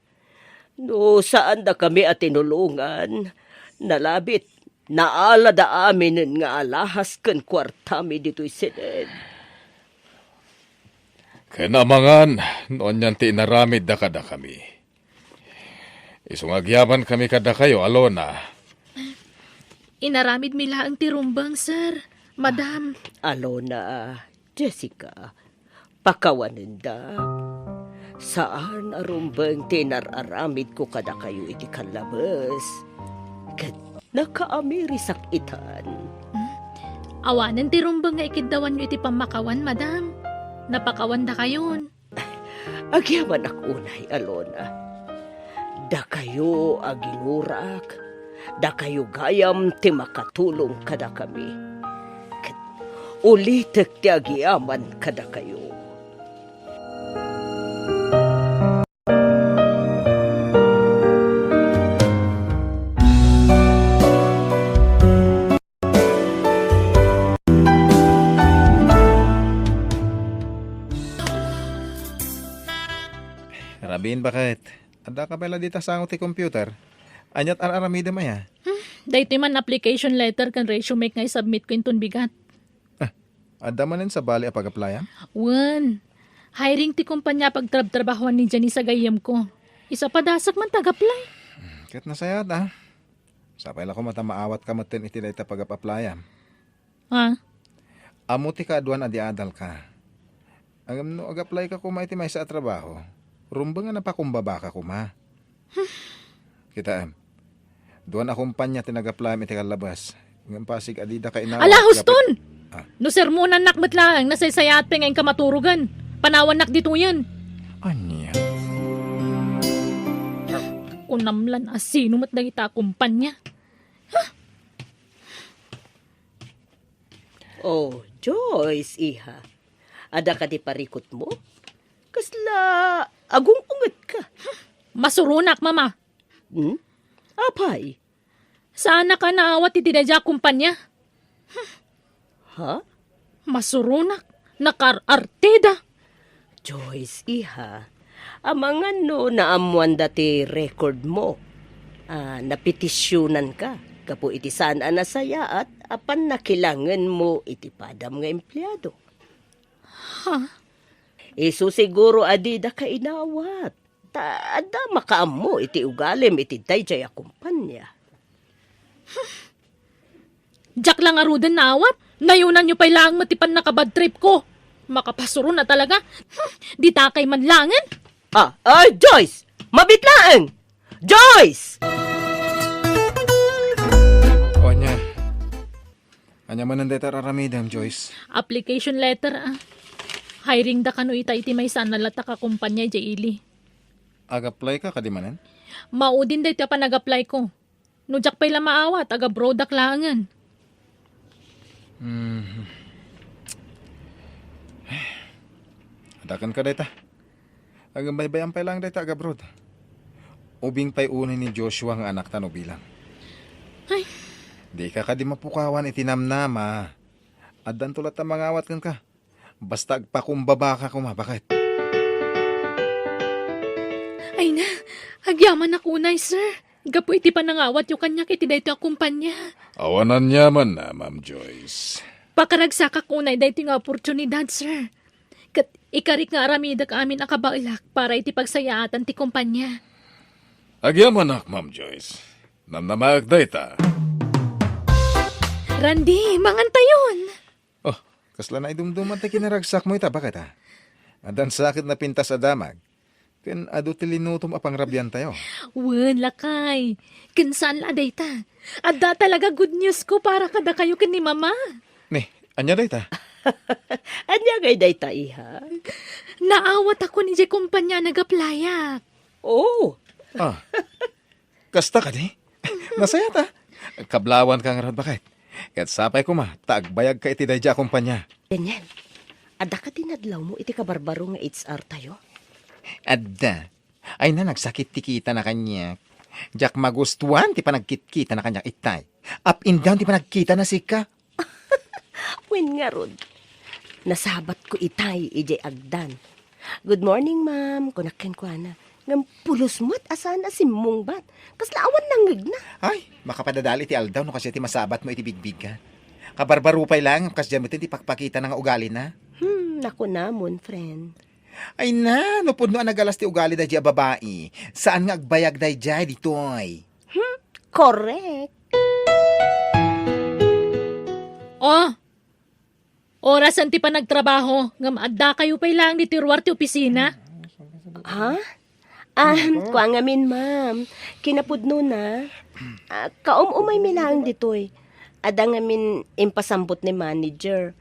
No saanda kami a tinulongan, nalabit, naalada aminen nga alahas ken kuartami ditoy Sened. Ken amangan no anian ti inaramidda kadakami. Isu nga agyamankami kadakayo, Alona. Inaramidmi laeng ti rumbeng, sir. Madam. Alona, Jessica, pakawanenda. Saan a rumbeng ti inar-aramidko kadakayo iti kallabes. Ket nakaamirisak itan. Hmm? Awanen ti rumbeng nga ikiddawanyo iti pammakawan, madam. Napakawandakayon. Agyamanak unay, Alona. Dakayo a ginurak, dakayo gayam ti makatulong kadakami. Ket ulitek ti agyaman kadakayo. Rabiin, baket. Adda ka pay la dita sango ti computer? Aniat ar-aramidem aya? Hmm, daytoy man application letter ken resume nga isubmit ko inton bigat. Ah, adda manen sabali a pag-applyam? Wen. Hiring ti kumpanya a pagtrabtrabahoan ni Janice a gayyemko. Isu a padasek man ti ag-apply. Hmm, ket nasayaat, ah. Sapay la koma ta maawatka metten iti dayta pag-applyam. Ha? Ammo ti kaaduan a di adalka. Ngem no ag-apply ka koma iti maysa a trabaho, rumbeng a napakumbabaka koma. Kitaem, dua a kumpanya ti nag-applyam iti kallabas. Ngem pasig a dida ka inawat. Ala, Huston! Ah. No sermonannak met laeng, nasaysayaat pay nga inka maturogen. Panawannak ditoyen. Ania? Kunam lan a sino met dagita a kumpanya. Oh, Joyce, iha. Adda kadi parikutmo? Kasla agung-ungetka? Masuronak, Mama. Hmm? Apay? Saanak a naawat iti daydiay a kumpanya. Ha? Masuronak, nakaar-artida. Joyce, iha, amangan no naammoanda ti record mo. Ah, napetisyonanka gapu iti saan a nasayaat a pannakilangenmo iti padam nga empleado. Ha? Isu siguro a dida ka inawat. Ta adda makaammo iti ugalim iti daydiay a kumpanya. Diak la ngaruden naawat. Nayunanyo pay laeng met ti pannakabad trip ko. Makapasuron a talaga. Hmm, ditakay man laengen. Ah, ay, Joyce! Mabit laeng! Joyce! O, ania? Ania manen dayta ar-aramidem, Joyce? Application letter, ah. Hiring da kano ita iti maysa a nalatak a kumpanya idiay ili. Ag-apply ka kadi manen? Maudin daytoy a panag-apply ko. No diak pay la maawat, agabroadak laengen. Mhm. Dakan ka dayta. Agbaybayam pay laeng dayta, agabroad. Ubing pay unay ni Joshua nga anakta no bilang. Ay. Dika kadi mapukawan iti namnama. Addanto latta mangawat kenka. Basta agpakumbabaka koma, baket. Ay na, agyamanak unay, sir. Gapu iti panangawatyo kaniak iti daytoy a kumpanya. Awan aniamanna, Ma'am Joyce. Pakaragsakak unay daytoy nga oportunidad, sir. Ket ikarik nga aramidek amin a kabaelak para iti pagsayaatan ti kumpanya. Agyamanak, Ma'am Joyce. Namnamaek dayta. Randy, mangantayon! Oh, kasla naidumduman ti kinaragsakmo ita, baket, a? Addan sa ket napintas a damag. Ken adu ti linutom a pangrabiantayo. Wen, lakay. Ken saan la a dayta. Adda talaga good news ko para kadakayo ken ni Mama. Ni, ania dayta? Ania ngay dayta, iha? Naawatakon idiay kumpanya a nag-applyak. Oh. Ah. Kasta kadi? Nasayaat, a. Kablawanka ngarud, baket. Ket sapay koma ta agbayagka iti daydiay a kumpanya. Daniel, adda kadi nadlawmo iti kabarbaro nga H R tayo? Adda. Ay na, nagsakit ti kitana kaniak. Diak magustuan ti panagkitkitana kaniak itay. Up and down ti panagkitana sika. Wen ngarud, nasabatko itay idiay agdan. "Good morning, ma'am," kunak kenkuana. Ngem pulos met a saan a simmungbat. Kasla awan nangngegna. Ay, makapadadal iti aldaw no kasdiay ti masabatmo iti bigbigga. Kabarbaro pay laeng, kasdiay met ti pakpakitana nga ugalina. Hmm, nakunamon, friend. Ay na, no pudno a nagalas ti ugali daydiay a babai, saan nga agbayag daydiay ditoy. Hmm, correct. Oh, orasen ti panagtrabaho, ngem addakayo pay laeng ditoy ruar ti opisina? Ha? Ah, kua ngamin, ma'am. Kinapudnona, ah, kaum-umaymi laeng ditoy. Adda ngamin impasambut ni manager.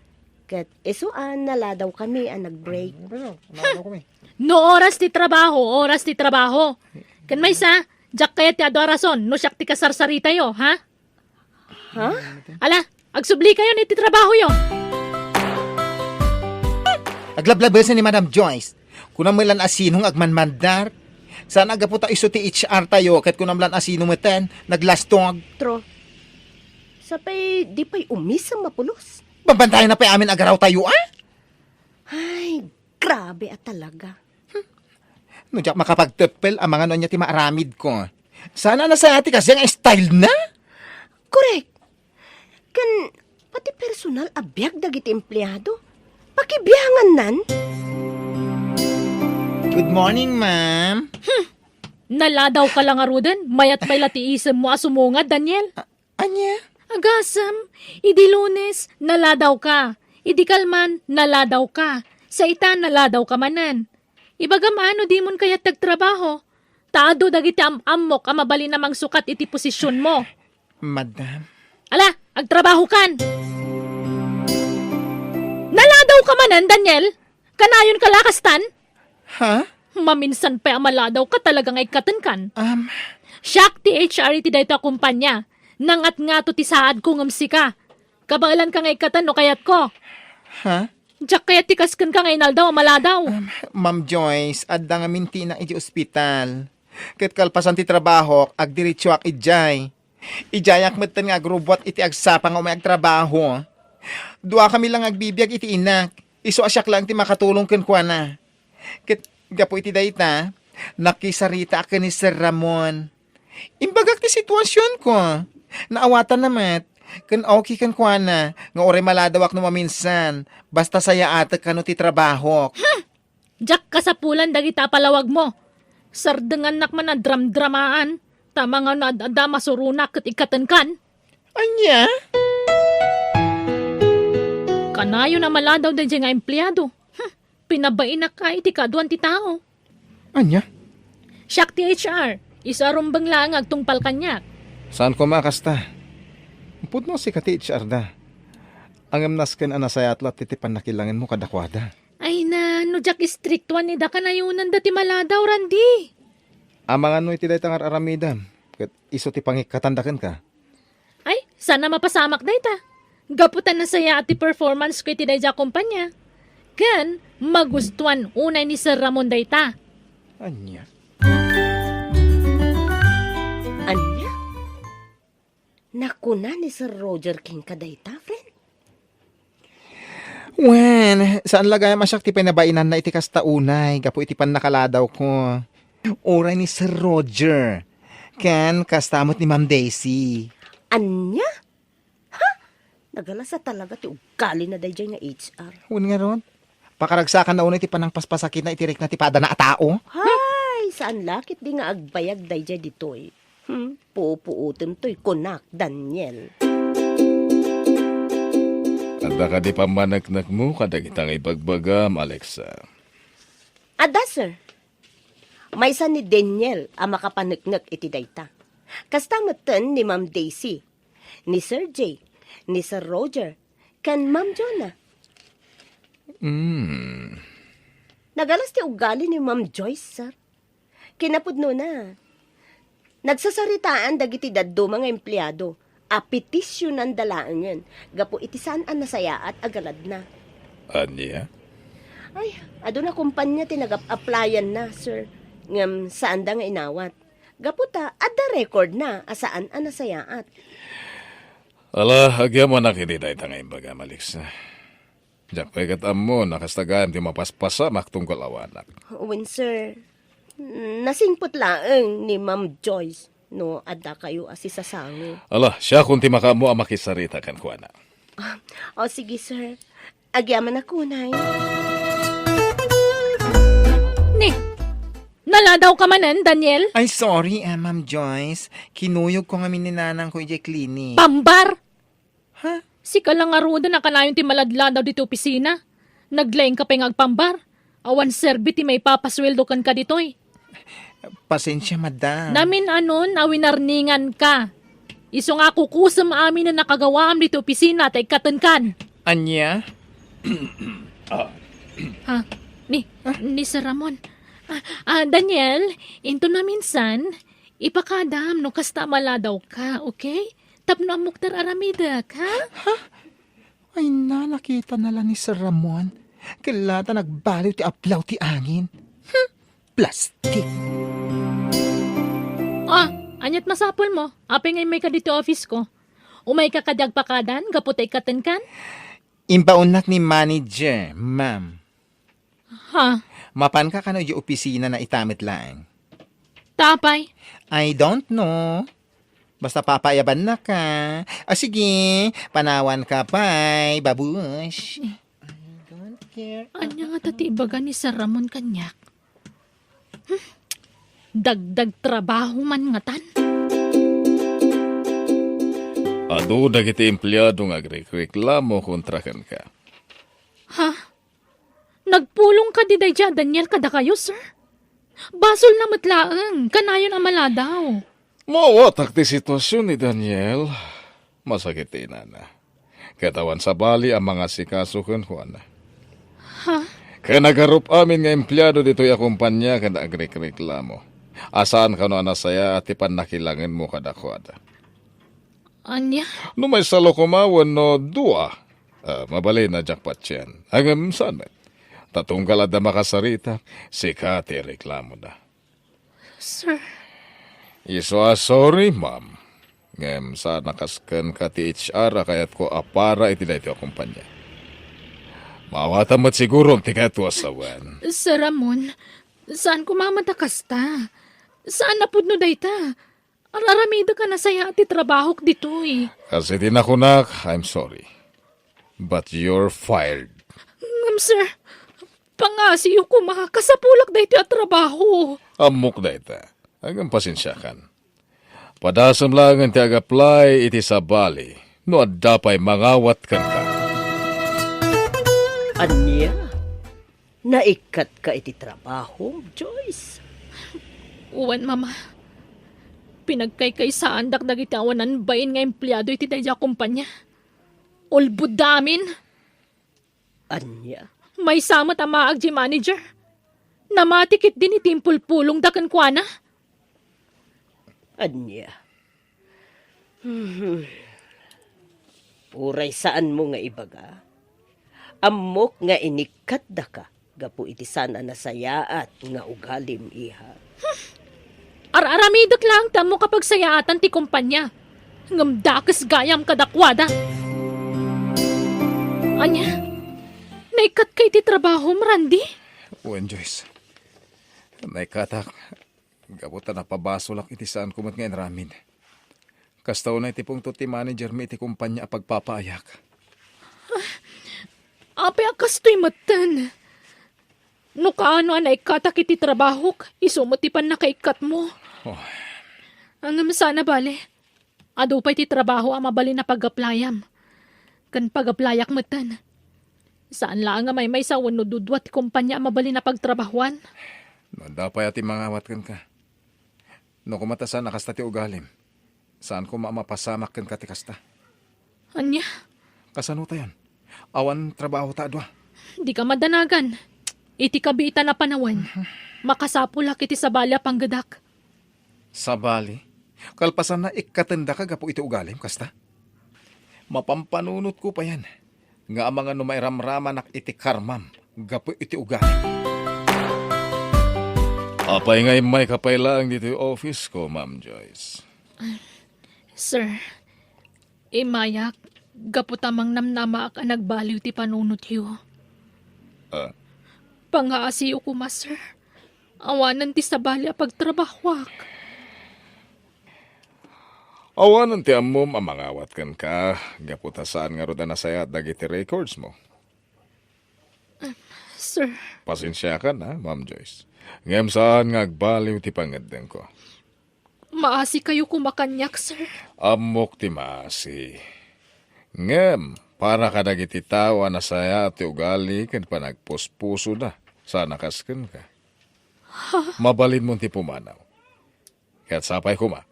Ket isu a naladawkami a nag-break. Ano, naladaw kami. No oras ti trabaho, oras ti trabaho. Ken maysa, diak kayat ti adu a rason no siak ti kasarsaritatayo, ha? Ha? Ala, agsublikayon iti trabahoyo. Aglablabesen ni Madam Joyce. Kunam met lan a sino nga agmanmandar. Saan a gapu ta isu ti H R tayo, ket kunam lan a sino meten, naglastog. Tro. Sapay, di pay umisem a pulos. Bambantayan na pay amin a garawtayo, a? Ay, grabe a talaga. Hmm. No diak makapagteppel, amangan no ania ti maaramidko. Saan a nasayaat ti kasdiay nga stylena? Korek. Ken pati personal a biag dagiti empleado. Pakibiangannan. Good morning, ma'am. Hmm. Naladawka la ngaruden, mayat pay la ti isemmo a sumungad, Daniel. A-, ania? Agasem, idi Lunes, naladawka. Idi kalman, naladawka. Sa ita, naladawka manen. Ibagam a no dimon kayat ti agtrabaho, ta adu dagiti am-ammok a mabalin a mangsukat iti posisionmo. Madam. Ala, agtrabahokan! Naladawka manen, Daniel? Kanayonka la kastan? Ha? Maminsan pay a maladawka talaga nga ikkatenkan. Um. Siak ti H R iti dayta a kumpanya. Nangatngato ti saadko ngem sika. Kabaelanka nga ikkaten no kayatko. Ha? Diak kayat ti kaskenka nga inaldaw a maladaw. Um, Ma'am Joyce, adda ngamin ti inak idiay ospital. Ket kalpasan ti trabahok, agdiretsoak idiay. Idiayak metten nga agrubbuat iti agsapa nga umay agtrabaho. Duakami la nga agbibiag iti inak. Isu a siak laeng ti makatulong kenkuana. Ket gapu iti dayta, nakisaritaak ken ni Sir Ramon. Imbagak ti situasionko. Naawatanna met. Ken okay kenkuana nga uray maladawak no maminsan, basta sayaatek kano ti trabahok. Hmm! Diak kasapulan dagita a palawagmo. Sardengannak man a dramdramaan, ta amangan no ad-adda a masuronak ket ikkatenkan. Ania? Kanayon a maladaw daydiay nga empleado. Hmm, pinabainak iti kaaduan ti tao. Ania? Siak ti H R. Isu a rumbeng laeng nga agtungpal kaniak. Saan koma a kasta? Pudno a sika ti H R da. Ngem nasken a nasayaat latta ti pannakilangenmo kadakuada. Ay na, no diak istriktuan ni da, kanayonanda ti maladaw, Randy. Amangan no iti dayta nga ar-aramidem, ket isu ti pangikkatanda kenka. Ay, saan a mapasamak dayta. Gapu ta nasayaat ti performance ko iti daydiay a kumpanya. Ken magustuan unay ni Sir Ramon dayta. Ania? Ania? Nakuna ni Sir Roger kenka dayta, friend? Wen, saan la gayam a siak ti pinabainanna iti kasta unay gapu iti pannakaladawko. Uray ni Sir Roger. Ken kasta met ni Ma'am Daisy. Ania? Ha? Nagalasa talaga ti ugalina daydiay nga H R. Wen ngarud, pakaragsakanna unay ti panangpaspasakitna iti rikna ti padana a tao. Hay, saan la ketdi nga agbayag daydiay ditoy. Hmm, pupuotem toy kunak, Daniel. Adda kadi pammaneknekmo kadagita nga ibagbagam, Alexa? Adda, sir. Maysa ni Daniel a makapaneknek iti dayta. Kasta metten ni Ma'am Daisy, ni Sir Jay, ni Sir Roger, ken Ma'am Jonah. Mm. Nagalas ti ugali ni Ma'am Joyce, sir. Kinapudnona, nagsasaritaan dagiti dadduma nga empleado a petisyonanda laengen gapu iti saan a nasayaat a galadna. Ania? Ay, aduna kompania ti nagap-applyan na, sir. Ngem saanda nga inawat. Gapu ta, adda record na a saan a nasayaat. Ala, agyamanak iti dayta nga imbagam, Alexa. Diak pay ket ammo no kasta gayam ti mapaspasamak tunggal awanak. Wen, sir. Nasingpet laeng ni Ma'am Joyce no adda kayo a sisasango. Ala, siakon ti makaammo a makisarita kenkuana. Ah, o, sige, sir. Agyamanak unay. Ni, naladaw ka manen, Daniel? Ay, sorry, ah, Ma'am Joyce. Kinuyog ko ngamin ni nanang ko idiay clinic. Pambar! Ha? Sika la ngaruden a kanayon ti maladladaw ditoy opisina. Naglaing ka pay nga agpambar. Awan serbi ti maipapasueldo kenka ditoy. Pasensia, madam. Namin-anon a winarningan ka. Isu nga kukusem amin a nakagawaam ditoy opisina ta ikkatenkan. Ania? Ha? Ni, ni Sir Ramon. Ah, ah, Daniel, inton maminsan, ipakadam no kasta a maladaw ka, okay? Tapno ammok ti ar-aramidek, ha? Ha? Ay na, nakita na la ni Sir Ramon. Kella ta nagbaliw ti aplaw ti angin. Hmm, plastik. Ah, aniat masapul mo? Apay nga immay ka ditoy office ko? Umay ka kadi agpakadan gapu ta ikkatenkan? Imbaonnak ni manager, ma'am. Ha? Mapanka kano idiay opisina na ita met laeng? Ta apay? I don't know. Basta papayabanna ka. Ah, sige, panawan ka pay, babush. I don't care. Ania ngata ti ibaga ni Sir Ramon kaniak? Hmm? Dagdag trabaho man ngatan? Adu dagiti empleado nga agrekreklamo kontra kenka. Ha? Nagpulong kadi daydiay a Daniel kadakayo, sir? Basolna met laeng, kanayon a maladaw. Maawatak ti sitwasyon ni Daniel. Masakit ti inana. Ket awan sabali a mangasikaso kenkuana. Ha? Ket nagarup amin nga empleado ditoy a kompania ket agrekreklamo a saan kano a nasayaat ti pannakilangenmo kadakuada. Ania? No maysa la koma wenno dua, ah, mabalin a diak patien. Ngem saan met. Ta tunggal adda makasarita, sika ti reklamona. Sir. Isu a sorry, ma'am. Ngem saan a kas kenka ti H R a kayatko a para iti daytoy a kompania. Maawatam met sigurom ti kayatmo a sawen. Sir Ramon, saan koma met a kasta. Saan a pudno dayta. Ar-aramidek a nasayaat ti trabahok ditoy. Kas iti nakunak, I'm sorry. But you're fired. Ngem, sir, pangasiyo koma, kasapulak daytoy a trabaho. Ammok dayta. Ngem pasensiakan. Padasem laengen ti ag-apply iti sabali no adda pay mangawat kenka. Ania? Naikkatka iti trabahom, Joyce? Wen, Mama. Pinagkaykaysaandak dagiti awanan bain nga empleado iti daydiay a kompania. Ulbodda amin. Ania? Maysa met a maag diay manager. Namati ketdi ni ti impulpulongda kenkuana. Ania? Hmm. Uray saanmo nga ibaga, Ammok nga inikkatdaka gapu iti saan a nasayaat nga ugalim, iha. Ar-aramidek laeng ti ammok a pagsayaatan ti kompania. Ngem dakes gayam kadakuada. Ania? Naikkatka iti trabahom, Randy? Wen, Joyce. Naikkatak gapu ta napabasolak iti saanko met nga inaramid. Kasta unay ti pungtot ti managermi iti kompania a pagpapaayak. Apay a kastoy metten? No kaano a naikkatak iti trabahok, isu met ti pannakaikkatmo. Oh. Ngem saan a bale, adu pay ti trabaho a mabalin a pag-applyam. Ken pag-applyak metten. Saan laeng a maymaysa wenno dudua ti kompania a mabalin a pagtrabahoan. No adda pay a ti mangawat kenka. No koma ta saan a kasta ti ugalim, saan koma a mapasamak kenka ti kasta. Ania? Kasano tayon? Awan trabaho ta a dua. Dika madanagan. Iti kabiitan a panawen, makasapulak iti sabali a panggedak. Sabali? Kalpasanna, ikkatendaka gapu iti ugalim, kasta? Mapampanunotko payen nga amangan no mairamramanak iti karmam gapu iti ugalim. Apay nga immayka pay laeng ditoy office ko, Ma'am Joyce? Sir, immayak gapu ta mangnamnamaak a nagbaliw ti panunotyo. Ah? Pangaasiyo koma, sir. Awanen ti sabali a pagtrabahoak. Awanen ti ammom a mangawat kenka, gapu ta saan ngarud a nasayaat dagiti records mo. Sir. Pasensiakan, ha, Ma'am Joyce. Ngem saan nga agbaliw ti pangngeddengko. Maasikayo koma kaniak, sir. Ammok ti maasi. Ngem, para kadagiti tao a nasayaat ti ugali ken panagpuspusoda, saan a kas kenka. Ha? Mabalinmon ti pumanaw. Ket sapay koma,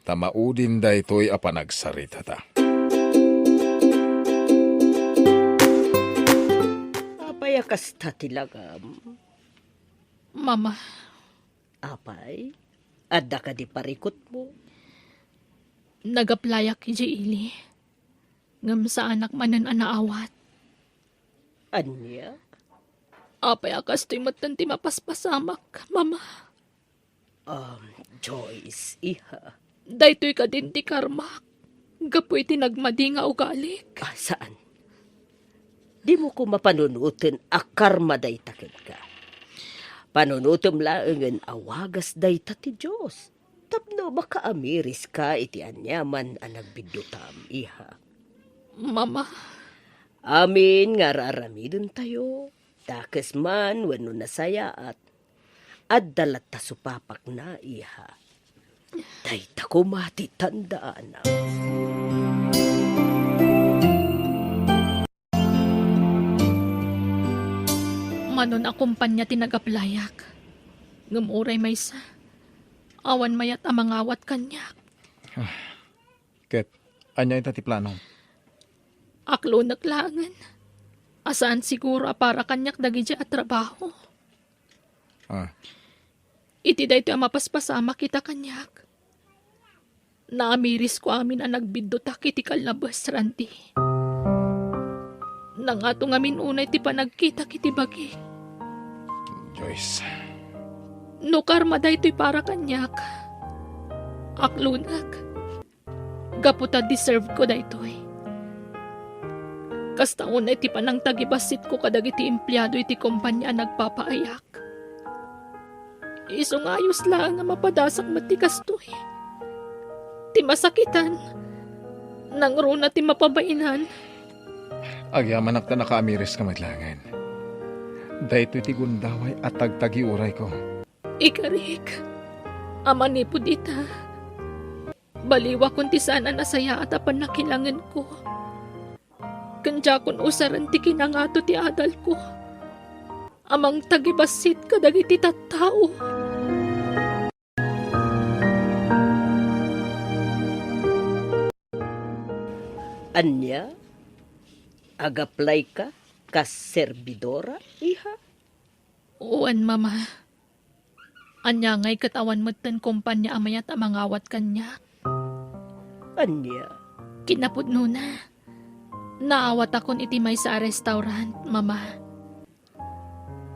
ta maudin daytoy a panagsaritata. Apay a kasta ti langam? Mama. Apay, adda kadi parikutmo? Nag-applyak idiay ili, ngem saanak manen a naawat. Ania? Apay a kastoy metten ti mapaspasamak, Mama? Um, Joyce, iha. Daytoy kadin ti karmak gapu iti nagmadi nga ugalik. Ah, saan? Dimo koma panunoten a karma dayta kenka. Panunotem laengen a wagas dayta ti Dios tapno makaamiriska iti aniaman a nagbiddutam, iha. Mama. Amin nga ar-aramidentayo, dakes man wenno nasayaat, adda latta supapakna, iha. Dayta koma ti tandaana. Manon a kompania ti nag-applyak. Ngem uray maysa, awan mayat a mangawat kaniak. Ket, ania ita ti planom? Aklonek laengen a saan siguro a para kaniak dagidiay a trabaho. Ah. Iti daytoy a mapaspasamak ita kaniak, naamirisko amin a nagbiddutak iti kallabes, Randy. Nangato ngamin unay ti panagkitak iti bagik. Joyce. No karma daytoy para kaniak, aklonek. Gapu ta deserve ko daytoy. Kasta unay ti panangtagibassitko kadagiti empleado iti kompania a nagpapaayak. Isu nga ayos laeng nga mapadasak met ti kastoy. Ti masakitan, nangruna ti mapabainan. Agyamanak ta nakaamiriska met laengen. Daytoy ti gundaway a tagtagiurayko. Ikarik, a manipud ita, baliwakon ti saan a nasayaat a pannakilangenko. Ken diakon usaren ti kinangato ti adalko a mangtagibassit kadagiti tattao. Ania? Agaplayka kas serbidora, iha? Wen, Mama. Ania ngay ket awan metten kompania a mayat a mangawat kaniak? Ania? Kinapudnona, Naawatakon iti maysa a restaurant, Mama.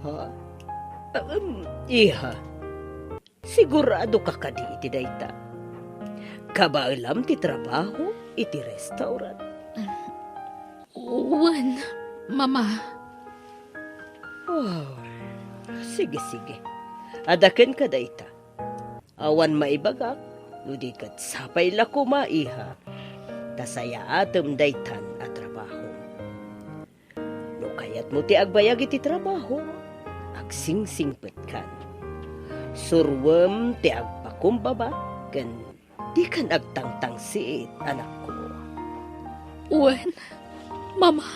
Ha? Em, iha, siguradoka kadi iti dayta? Kabaelam ti trabaho iti restaurant? Wen, Mama. Oh, sige, sige. Adda kenka dayta. Awan maibagak, no di ket sapay la koma, iha, ta sayaatem daytan a trabaho. No kayatmo ti agbayag iti trabaho, agsingsingpetkan. Suroem ti agpakumbaba ken dikan agtangtangsit, anakko. Wen, Mama.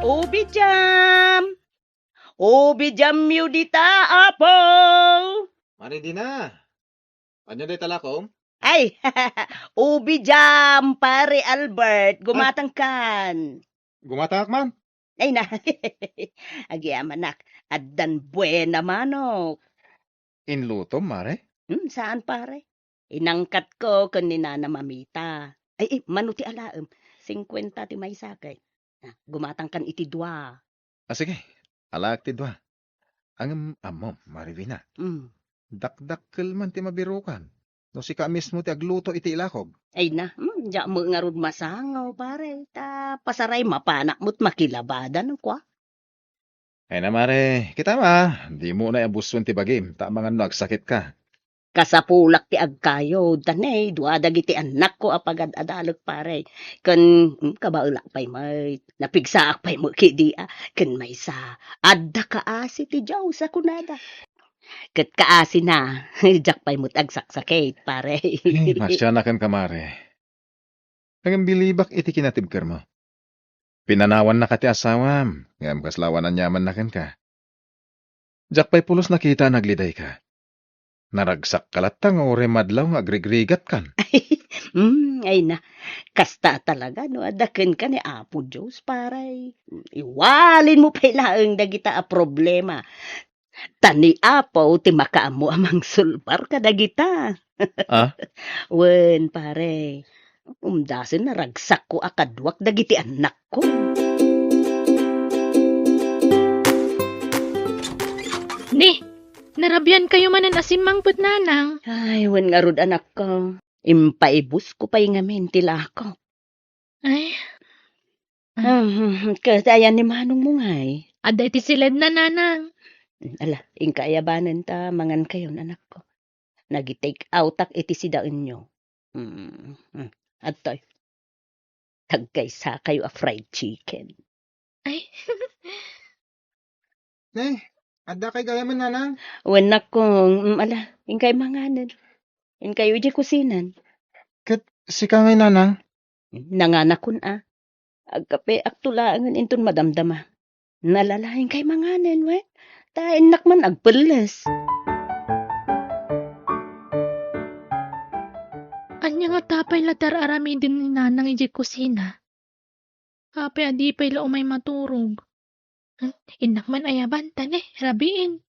Ubi jam! Ubi jamyo dita, Apo! Mari Dina, ania dayta lakom? Ay, ubi jam, Pare Albert. Ah. Gumatangkan. Gumatangak man? Ay na. Agyamanak, addan buena manok. Inlutom, Mare? Hmm, saan, Pare. Inangkatko ken ni Nana Mamita. Ay, ay, mano ti alaem? Singkuenta ti maysa kay. Ah, gumatangkan iti dua. Ah, sige. Alaek ti dua. Ngem ammom, Mare Dina. Mm. Dakdakkel man ti mabirukan. No sika mismo ti agluto iti ilakog. Ay na, mm, diak met ngarud masangaw, pare. Ta pasaray mapanak met makilabada no kua. Ay na, Mare, kitam a, dimo unay a busuen ti bagim, ta amangan no agsakitka. Kasapulak ti agkayod, ta ne, dua dagiti annakko a pagad-adalek, pare. Ken, mm, kabaelak pay met, napigsaak pay met kidi, a, ken maysa, adda kaasi ti Dios a kunada. Ket kaasina, diak pay met agsaksakit, pare. Eh, masiana kenka, Mare. Ngem bilibak iti kinatibkermo. Pinanawannaka ti asawam, ngem kasla awan aniamanna kenka. Diak pay pulos nakita a naglidayka. Naragsakka latta nga uray madlaw nga agrigrigatkan. Mm, ay na, kasta talaga no adda kenka ni Apo Dios, pare. Iwalinmo pay laeng dagita a problema. Ta ni Apo ti makaammo a mangsulbar kadagita. Ah? Wen, pare. Umdasen naragsakko a kaduak dagiti annakko. Ni, narabiankayo manen a simmangpet, nanang? Ay, wen ngarud, anakko. Impaibusko pay ngamin ti lakok. Ay. Ah, ket ayan ni manongmo ngay? Adda iti siledna, nanang. Ala, inka ayabanen ta mangankayon, anakko. Nagi-take outak iti sidaenyo. Mm, mm. Adtoy. Tagkaysakayo a fried chicken. Ay. Ne, adda kay gayamen, nanang? Wen, nakong, mm, ala, inkay manganen. Inkayo idiay kusinan. Ket sika ngay, nanang? Nanganakon a. Agkapeakto laengen inton madamdama. Nalalaing kay manganen, wen? Ta innak man agpelles. Ania nga tapay la ti ar-aramiden ni nanang idiay kusina? Apay a di pay la umay maturog? Hmm, innak man ayaban ta ne, rabiin.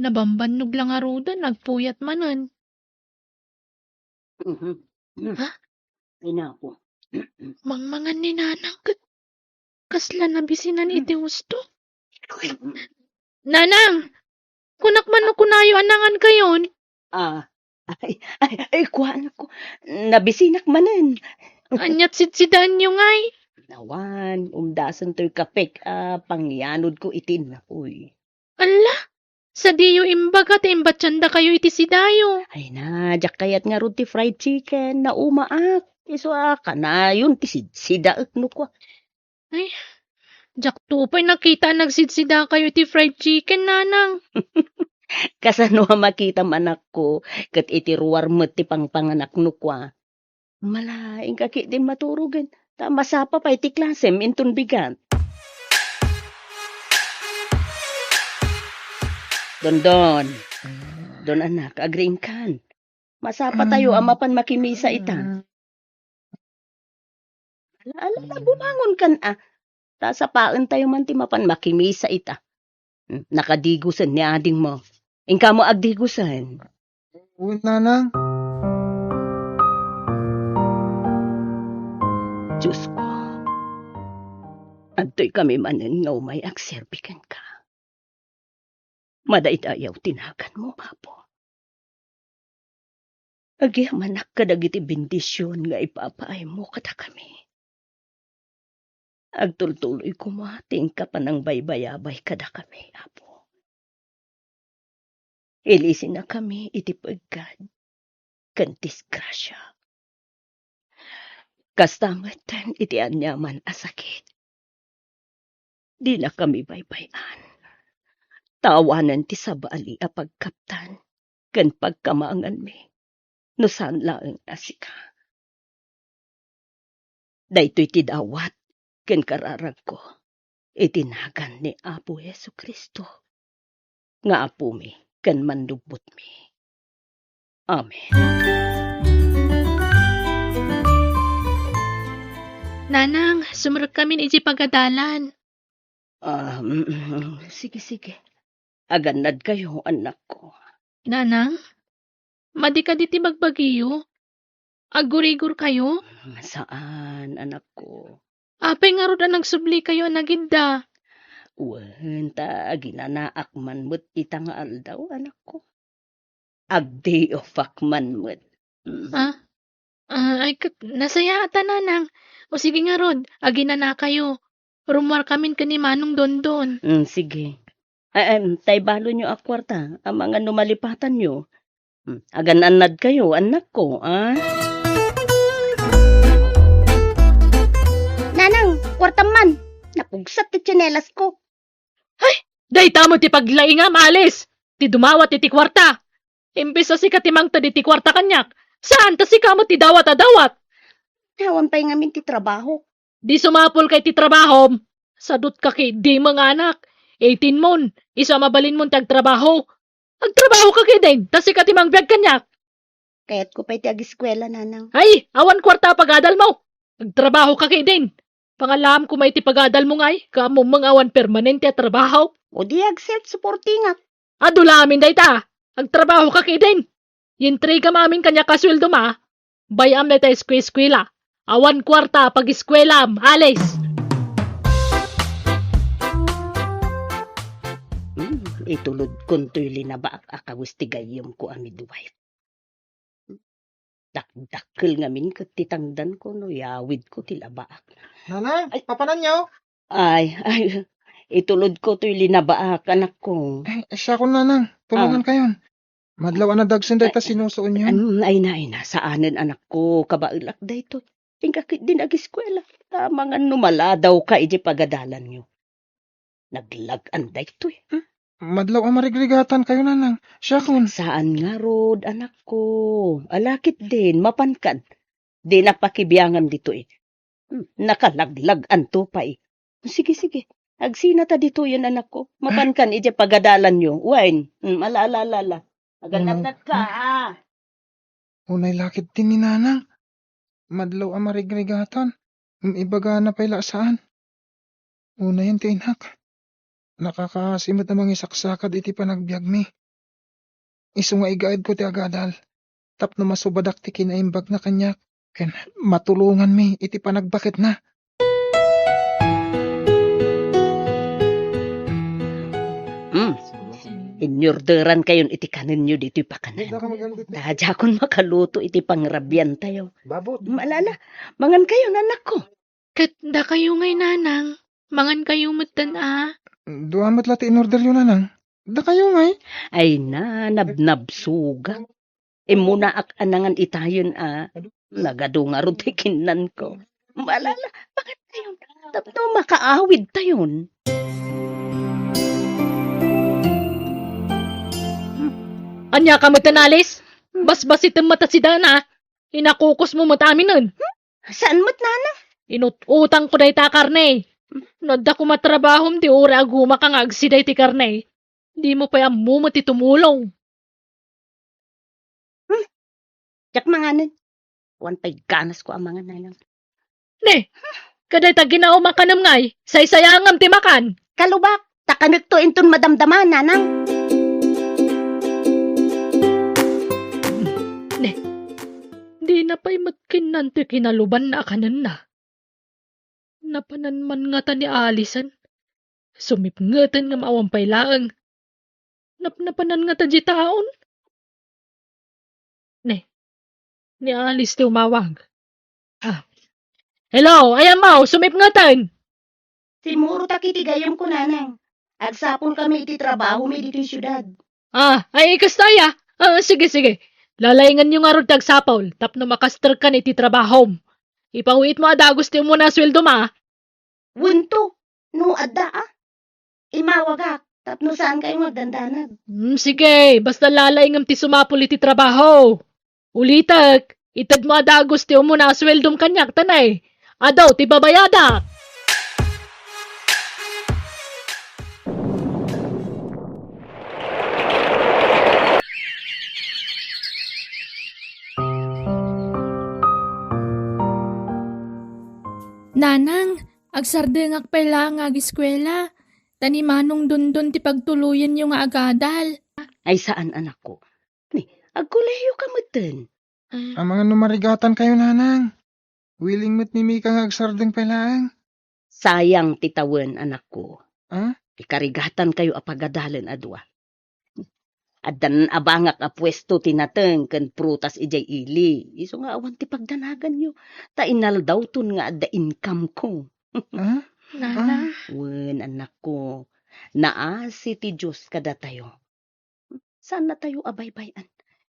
Nabambannog la ngaruden, agpuyat manen. Mhm. Ha? Ay, naku. Mangmangan ni nanang ket kasla nabisinan iti husto. Nanang! Kunak man no kunayo a nangankayon. Ah, ay, ay, ay, kuanakko. Nabisinak manen. Aniat sidsidaenyo ngay? Awan, umdasen toy kapek a pangyanodko iti innakoy. Alla, sadiyo imbaga ta imbatiandakayo iti sidayo. Ay na, diak kayat ngarud ti fried chicken, naumaak. Isu a kanayon ti sidsidaek no kua. Ay, diak to pay nakita a nagsidsidakayo iti fried chicken, nanang. Kasano a makitam, anakko, ket iti ruar met ti pangpanganak no kua. Malaing ka ketdin maturogen, ta masapa pay ti klasem inton bigat. Dondon. Don, anak, agriingkan. Masapa tayo a mapan makimisa ita. Ala, ala, ala, bumangon kan, a. Ta sapaentayo man ti mapan makimisa ita. Hmm, nakadigusen ni adingmo. Inkamo agdigusen. Wen, nanang. Diyos ko, adtoy kami manen nga umay agserbi kenka. Madaydayaw ti naganmo, Apo. Agyamanak kadagiti bendision nga ipapaaymo kadakami. Agtultuloy koma ti inka panangbaybayabay kadakami, Apo. Ilisinakami iti peggad ken disgrasia. Kasta met iti aniaman a sakit. Dinakami baybay-an. Ta awanen ti sabali a pagkaptan ken pagkamanganmi no saan laeng a sika. Daytoy ti dawat ken kararagko iti nagan ni Apo Jesu-Cristo nga Apomi ken Mannubbotmi. Amen. Nanang, sumrekkamin idiay pagadalan. Ah, mm, sige, sige. Agannadkayo, anakko. Nanang, madi kadi ti bagbagiyo? Aggurigorkayo? Saan, anakko. Apay ngarud a nagsublikayo a nagidda? Wen, ta aginanaak man met ita nga aldaw, anakko. Ag-day off-ak man met. Mm. Ah? Ah, ay, ket, nasayaat a, nanang. O sige ngarud, aginanakayo. Rummuarkamin ken ni Manong Dondon. Mm, sige. Ay, ay, tay balonyo a kuarta, amangan no malipatanyo. Hmm, agan-annadkayo, annakko, a? Nanang, kuartam man. Napugsat ti tsinelasko. Ay, dayta met ti paglaingam, Alice! Ti dumawat iti kuarta. Imbes a sika ti mangted iti kuarta kaniak, saan ta sika met ti dawat a dawat. Awan pay ngamin ti trabaho. Di sumapulka iti trabahom. Sadutka ketdin nga anak. Eighteen mon, isu a mabalinmon ti agtrabaho. Agtrabahoka ketdin, ta sika ti mangbiag kaniak. Kayatko pay ti agiskuela, nanang. Ay, awan kuarta a pagadalmo. Agtrabahoka ketdin. Pangallaam koma iti pagadalmo ngay, ket ammom nga awan permanente a trabaho. O di ag-self-supportingak. Adu la amin dayta. Agtrabahoka ketdin. Yentrigam amin kaniak a sueldom a. Bay-am dayta eskueskuela. Awan kuarta a pagiskuelam, Alice! Hmm, itulodkon toy linabaak a kawes ti gayyemko a midwife. Dakdakkel ngamin ket ti tangdanko no iyawidko ti labaak. Nanang, ay, papananyo? Ay, ay, itulodko toy linabaak, anakko. Ay, siakon, nanang. Tulongan kayon. Madlaw a nadagsen dayta sinusuonyo. Ay, ay na, ay na. Saanen, anakko. Kabaelak daytoy. Inka ketdin agiskuela. Amangan no maladawka iti pagadalanyo. Naglag-an daytoy. Hmm? Madlaw a marigrigatankayo, nanang. Siakon. Saan ngarud, anakko. Ala ketdin, mapankan. Dinak pakibiangam ditoy. Hmm, nakalaglag-anto pay. Sige, sige. Agsinata ditoyen, anakko. Mapankan idiay pagadalanyo. Wen, hmm, ala, ala, ala, ala. Agan-annadka, a. Unay la ketdin ni nanang. Madlaw a marigrigatan. Ibagana pay la a saan. Unayen ti inak. Nakakaasi met a mangisaksakad iti panagbiagmi. Isu nga igaedko ti agadal tapno masubadak ti kinaimbagna kaniak ken matulonganmi iti panagbaketna. Hmm. Inorderankayon iti kanenyo ditoy pakanen. Ta diakon makaluto iti pangrabiantayo. Ala, ala, mangankayon, anakko. Ket dakayo ngay, nanang, mangankayo metten a. Dua met la ti inorderyo, nanang. Dakayo ngay. Ay na, nabnabsogak. Immunaak a nangan itayen a. Nagadu ngarud ti kinnanko. Ala, ala, mangankayon. Tapno makaawidtayon. Ania ka metten, Alice? Basbasitem met a sidana. Inakukosmo met aminen. Hmm? Saan met, nanang? Inut-utangko dayta a karne. No adda koma trabahom, di uray agumaka nga agsida iti karne. Dimo pay ammo met ti tumulong. Hmm. Diak manganen. Awan pay ganasko a mangan, nanang. Ne, kaday ta ginaum a kanem ngay, saysayangem ti makan. Kalubak, ta kanekto inton madamdama, nanang. Ne, dina pay met kinnan ti kinalubanna a kanenna. Napanan man ngata ni Alisen? Sumipngeten ngem awan pay laeng. Napnapanan ngata di taon? Ne, ni Alice ti umawag. Ah. Hello, ayan mo, sumipngeten! Simmurotak iti gayyemko, nanang. Agsapulkami iti trabahomi ditoy siudad. Ah, ay, kasta aya. Ah, sige, sige. Lalainganyo ngarud ti agsapul tapno makasterkan iti trabahom. Ipawiitmo a dagus ti umuna a sueldom, a. Wento, no adda, a. Imawagak tapno saankayo nga agdandanag. Hmm, sige, basta lalaingem ti sumapul iti trabaho. Ulitek, itedmo a dagus ti umuna a sueldom kaniak, ta nay, adu ti babayadak. Nanang, agsardengak pay laeng nga agiskuela, ta ni Manong Dondon ti pagtuloyenyo nga agadal. Ay, saan, anakko. Ni, agkuleyoka metten. Amangan no marigatankayo, nanang. Willing met ni Mika nga agsardeng pay laeng. Sayang ti tawen, anakko. Ah? Ti karigatankayo a pagadalen a dua. Addan abangak a puesto ti nateng ken prutas idiay ili. Isu nga awan ti pagdanaganyo. Ta inaldawton nga adda income ko. Ah? Nana. Ah? Wen, anakko. Naasi ti Dios kadatayo. Saannatayo a baybay-an.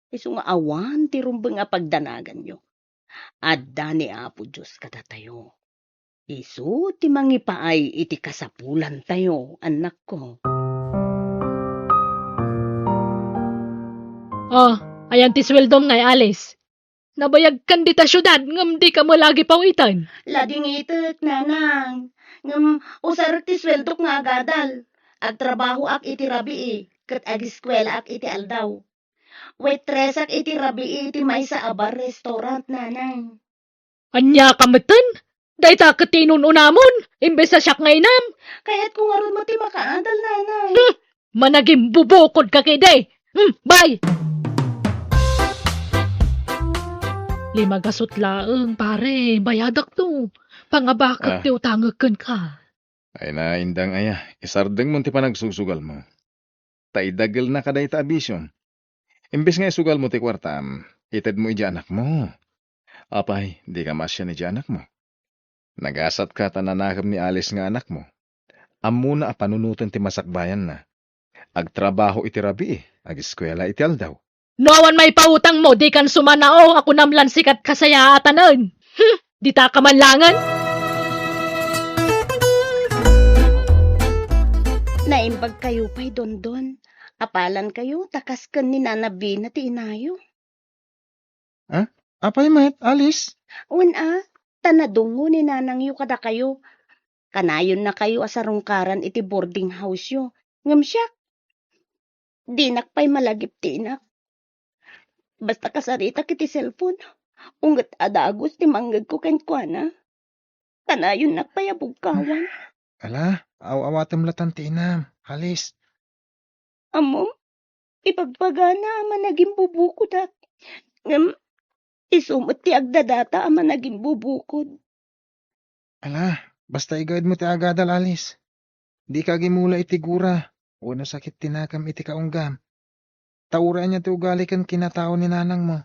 Isu nga awan ti rumbeng a pagdanaganyo. Adda ni Apo Dios kadatayo. Isu ti mangipaay iti kasapulantayo, annakko. Oh, ayan ti sueldom ngay, Alice. Nabayagkan dita siudad ngem dika met la agipawiten. Ladingitek, nanang. Ngem usarek ti sueldok nga agadal. Agtrabahoak iti rabii ket agiskuelaak iti aldaw. Waitresak iti rabii iti maysa a bar restaurant, nanang. Ania ka metten? Dayta ket ti inun-unamon, imbes a siak nga inam. Kayatko ngarud met ti makaadal, nanang. Hmm, managimbubukodka ketdi. Hmm, bye! Lima gasut laeng, pare, bayadakto. Pangabakek Ah. ti utangek kenka. Ay na, indang aya, isardengmon ti panagsusugalmo. Ta idagelnaka dayta a bision. Imbes nga isugalmo ti kuartam, itedmo idiay anakmo. Apay, dika maasian idiay anakmo. Nagasatka ta nanakem ni Alice nga anakmo. Ammona a panunoten ti masakbayanna. Agtrabaho iti rabii, agiskuela iti aldaw. No awan maipautangmo, dikan sumanao a kunam lan sika ti kasayaatanen. Hmm, dita ka man laengen. Naimbagkayo pay, Dondon. Apalankayo, ta kas ken ni Nana Bina ti inayo. Ah? Apay met, Alice? Wen a, ta nadungngo ni nanangyo kadakayo. Kanayonnakayo a sarungkaran iti boarding house-yo. Ngem siak, dinak pay malagip ti inak. Basta kasaritak iti cellphone, unget a dagus ti mangngegko kenkuana. Kanayonnak pay a bugkawan. Ala, aw-awatem latan ti inam, Alice. Ammom, ipagbagana a managimbubukodak. Ngem, isu met ti agdadata a managimbubukud. Ala, basta igaedmo ti agadal, Alice. Dika agimula iti gura wenno sakit ti nakam iti kaunggam. Ta uray ania ti ugali ken kinatao ni nanangmo.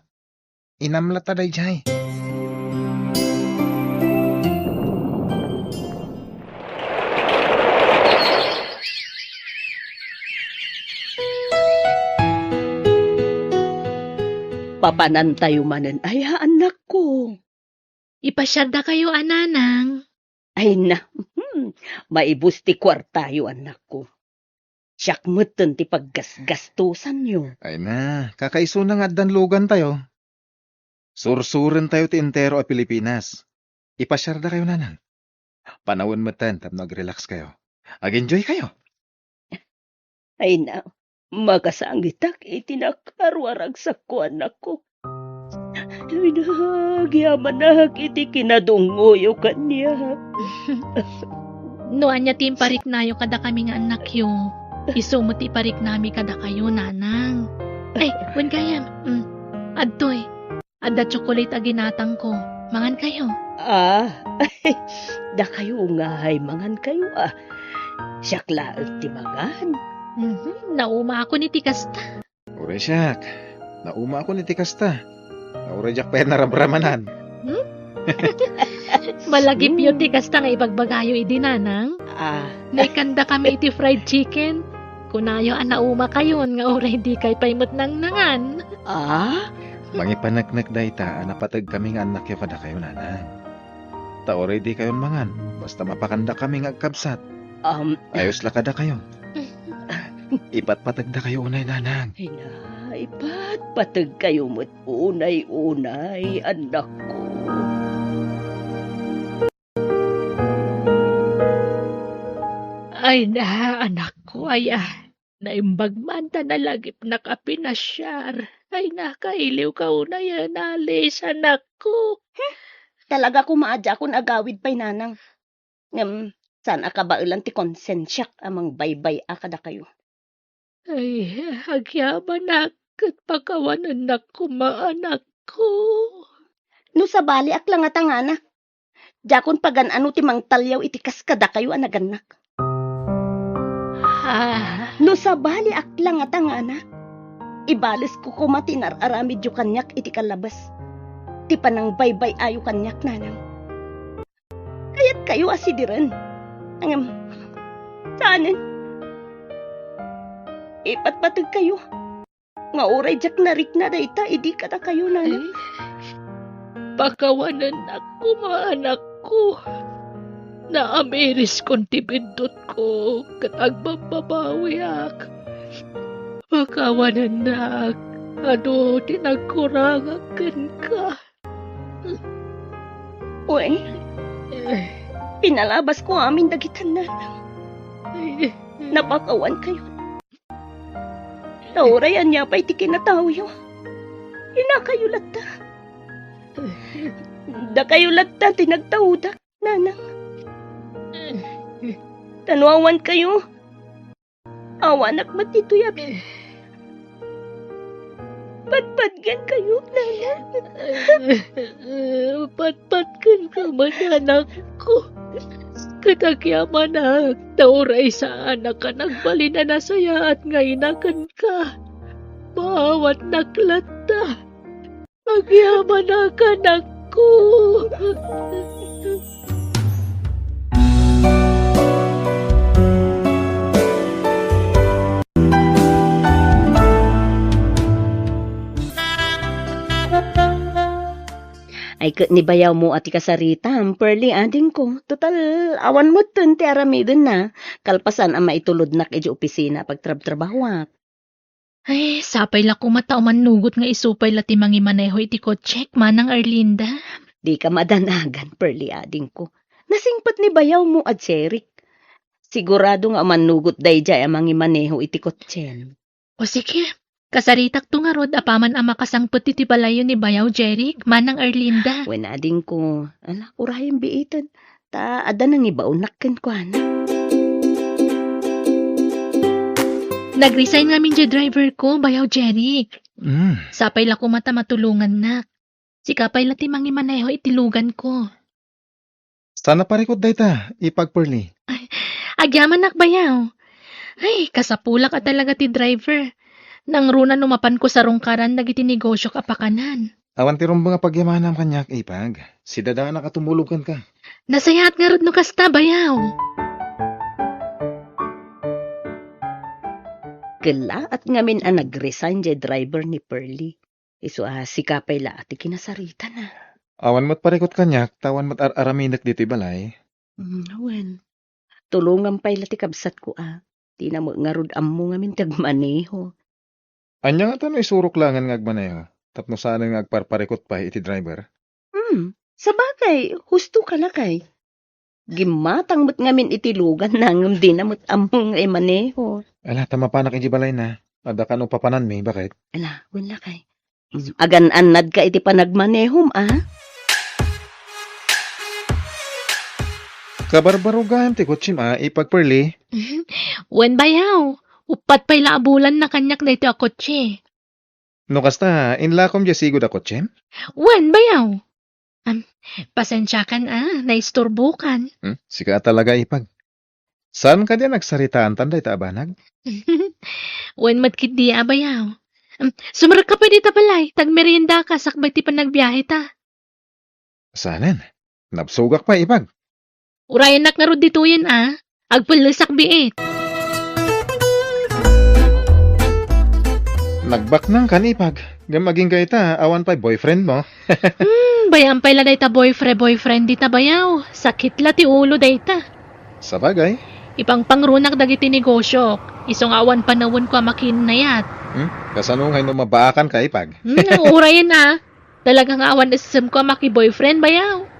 Inam latta daydiay. Papanantayo manen aya, annakko? Ipasiardakayo a nanang. Ay na, hmm, maibus ti kuartayo, annakko. Siak metten ti paggasgastosanyo. Ay na, kakaisuna nga addan lugantayo. Sursurentayo ti entero a Pilipinas. Ipasiardakayo, nanang. Panawen metten tapno agrelaxkayo. Ag-enjoykayo. Ay na, makasangitak iti nakaruaragsakko, annakko. Ay, nagyamanak iti kinadungoyo kaniak. No ania ti impariknayo kadakami nga annakyo, isu met ti ipariknami kadakayo, nanang. Ay, wen gayam. Mm. Adtoy. Adda tsokolate a ginatangko. Mangankayo. Ah, dakayo ngay, mangankayo, ah. Siak laeng ti mangan. Mhm, naumaakon iti kasta. Uray siak, naumaakon iti kasta. Uray diak pay narabrammanan. Hmm? Malagipyo ti kasta nga ibagbagayo idi, nanang. Ah. Naikandakami iti fried chicken. Kunayo a naumakayon nga uray dikay pay met nangnangan. Ah? Mangipaneknek dayta a napategkami nga annakyo kadakayo, nanang. Ta uray dikayon mangan, basta mapakandakami nga agkabsat. Um, ayos la kadakayo. Ipatpategdakayo unay, nanang. Ay na, ipatpategkayo met unay-unay, annakko. Ay na, annakko, ay, ah. Naimbag man ta nalagipnak a pinasiar. Ay, nakailiwka unay a naalis, annakko. Talaga koma a diakon agawid pay, nanang. Ngem, saan a kabaelan ti konsensiak a mangbaybay-a kadakayo. Ay, agyamanak, ket pakawanennak koma, annakko. No sabaliak la ngata, nanang, diakon pagan-ano ti mangtaliaw iti kas kadakayo a nagannak. Ah. No sabaliak la ngata, nanang, ibalesko koma ti inar-aramidyo kaniak iti kallabes, ti panangbaybay-ayo kaniak, nanang. Kayatkayo a sidiren. Ngem, saanen. Ipatpategkayo nga uray diak narikna dayta idi kadakayo, nanang. Ay, pakawanennak koma, annakko. Naamiriskon ti biddutko ket agbabbabawiak. Pakawanennak, adu ti nagkurangak kenka. Wen, pinalabasko amin dagita, nanang. Napakawankayo. Ta uray ania pay ti kinataoyo, inakayo latta. Dakayo latta ti nagtaodak, nanang. Ta no awankayo, awanak met ditoy a biag. Patpatgenkayo, nanang. Patpatgenka met, annakko. Ket agyamanak, ta uray saanak a nagbalin a nasayaat nga ina kenka. Maawatnak latta. Agyamanak, annakko. Ay, ket ni bayawmo a ti kasaritam, Pearly, adingko. Total, awan metten ti aramidenna. Kalpasan a maitulodnak idiay opisina a pagtrabtrabahoak. Ay, sapay la koma ta umannugot nga isu pay la ti mangimaneho iti kotsek, Manang Arlinda. Dika madanagan, Pearly, adingko. Nasingpet ni bayawmo a Jeric. Sigurado nga umannugot daydiay a mangimaneho iti kotsem. O sige, kasaritakto ngarud apaman a makasangpet iti balayyo ni bayaw Jeric, Manang Arlinda. Wen, adingko. Ala, urayem biiten. Ta adda nangibaonnak kenkuana. Nag-resign ngamin diay driver ko, bayaw Jeric. Mm. Sapay la koma ta matulongannak. Sika pay la ti mangimaneho iti lugan ko. Saan a parikut dayta, ipag Pearly? Ay, agyamanak, bayaw. Ay, kasapulak a talaga ti driver. Nangruna no mapanko sarungkaran dagiti negosiok a pakanan. Awan ti rumbeng a pagyamanam kaniak, ipag. Sidadaanak a tumulog kenka. Nasayaat ngarud no kasta, bayaw. Kellaat ngamin a nag-resign diay driver ni Pearly. Isu a sika pay la ti kinasaritana. Awan met parikut kaniak, ta awan met ar-aramidek ditoy balay. Mm, wen. Tulongam pay la ti kabsatko a. Dina met ngarud ammo ngamin ti agmaneho. Ania ngata no isurok laengen nga agmaneho, tapno saanen nga agparparikut pay iti driver? Hmm, sabagay, husto ka lakay. Gimmatang met ngamin iti luganna ngem dina met ammo nga imaneho. Ala, ta mapanak idiay balayna. Adda kano papananmi, baket? Ala, wen lakay. Agan-annadka iti panagmanehom, a? Kabarbaro gayam ti kotsem, a, Ipag Pearly. Wen, bayaw. Uppat pay la a bulan na kaniak daytoy a kotse. No kasta, inlakom diay sigud a kotsem? Wen, bayaw. Am, pasensiakan, a, naisturbokan. Hmm, sika talaga, Ipag. Saan kadi a nagsaritaantan dayta a banag? Wen met ketdi a bayaw. Am, sumrekka pay dita balay, ta agmeriendaka sakbay ti panagbiaheta. Saanen? Nabsogak pay, Ipag. Urayennak ngarud ditoyen, a. Agpellesak biit. Nagbaknangkan, Ipag. Ngem agingga ita, awan pay boyfriend mo. Hmm, bay-am pay la dayta boyfriend, boyfriend dita bayaw. Sakit la ti ulo dayta. Sabagay. Ipangpangrunak dagiti negosiok. Isu nga awan panawenko a makiinnayat. Hmm? Kasano ngay no mabaakanka, Ipag? Hmm, urayen, a. Talaga nga awan essemko a maki-boyfriend, bayaw.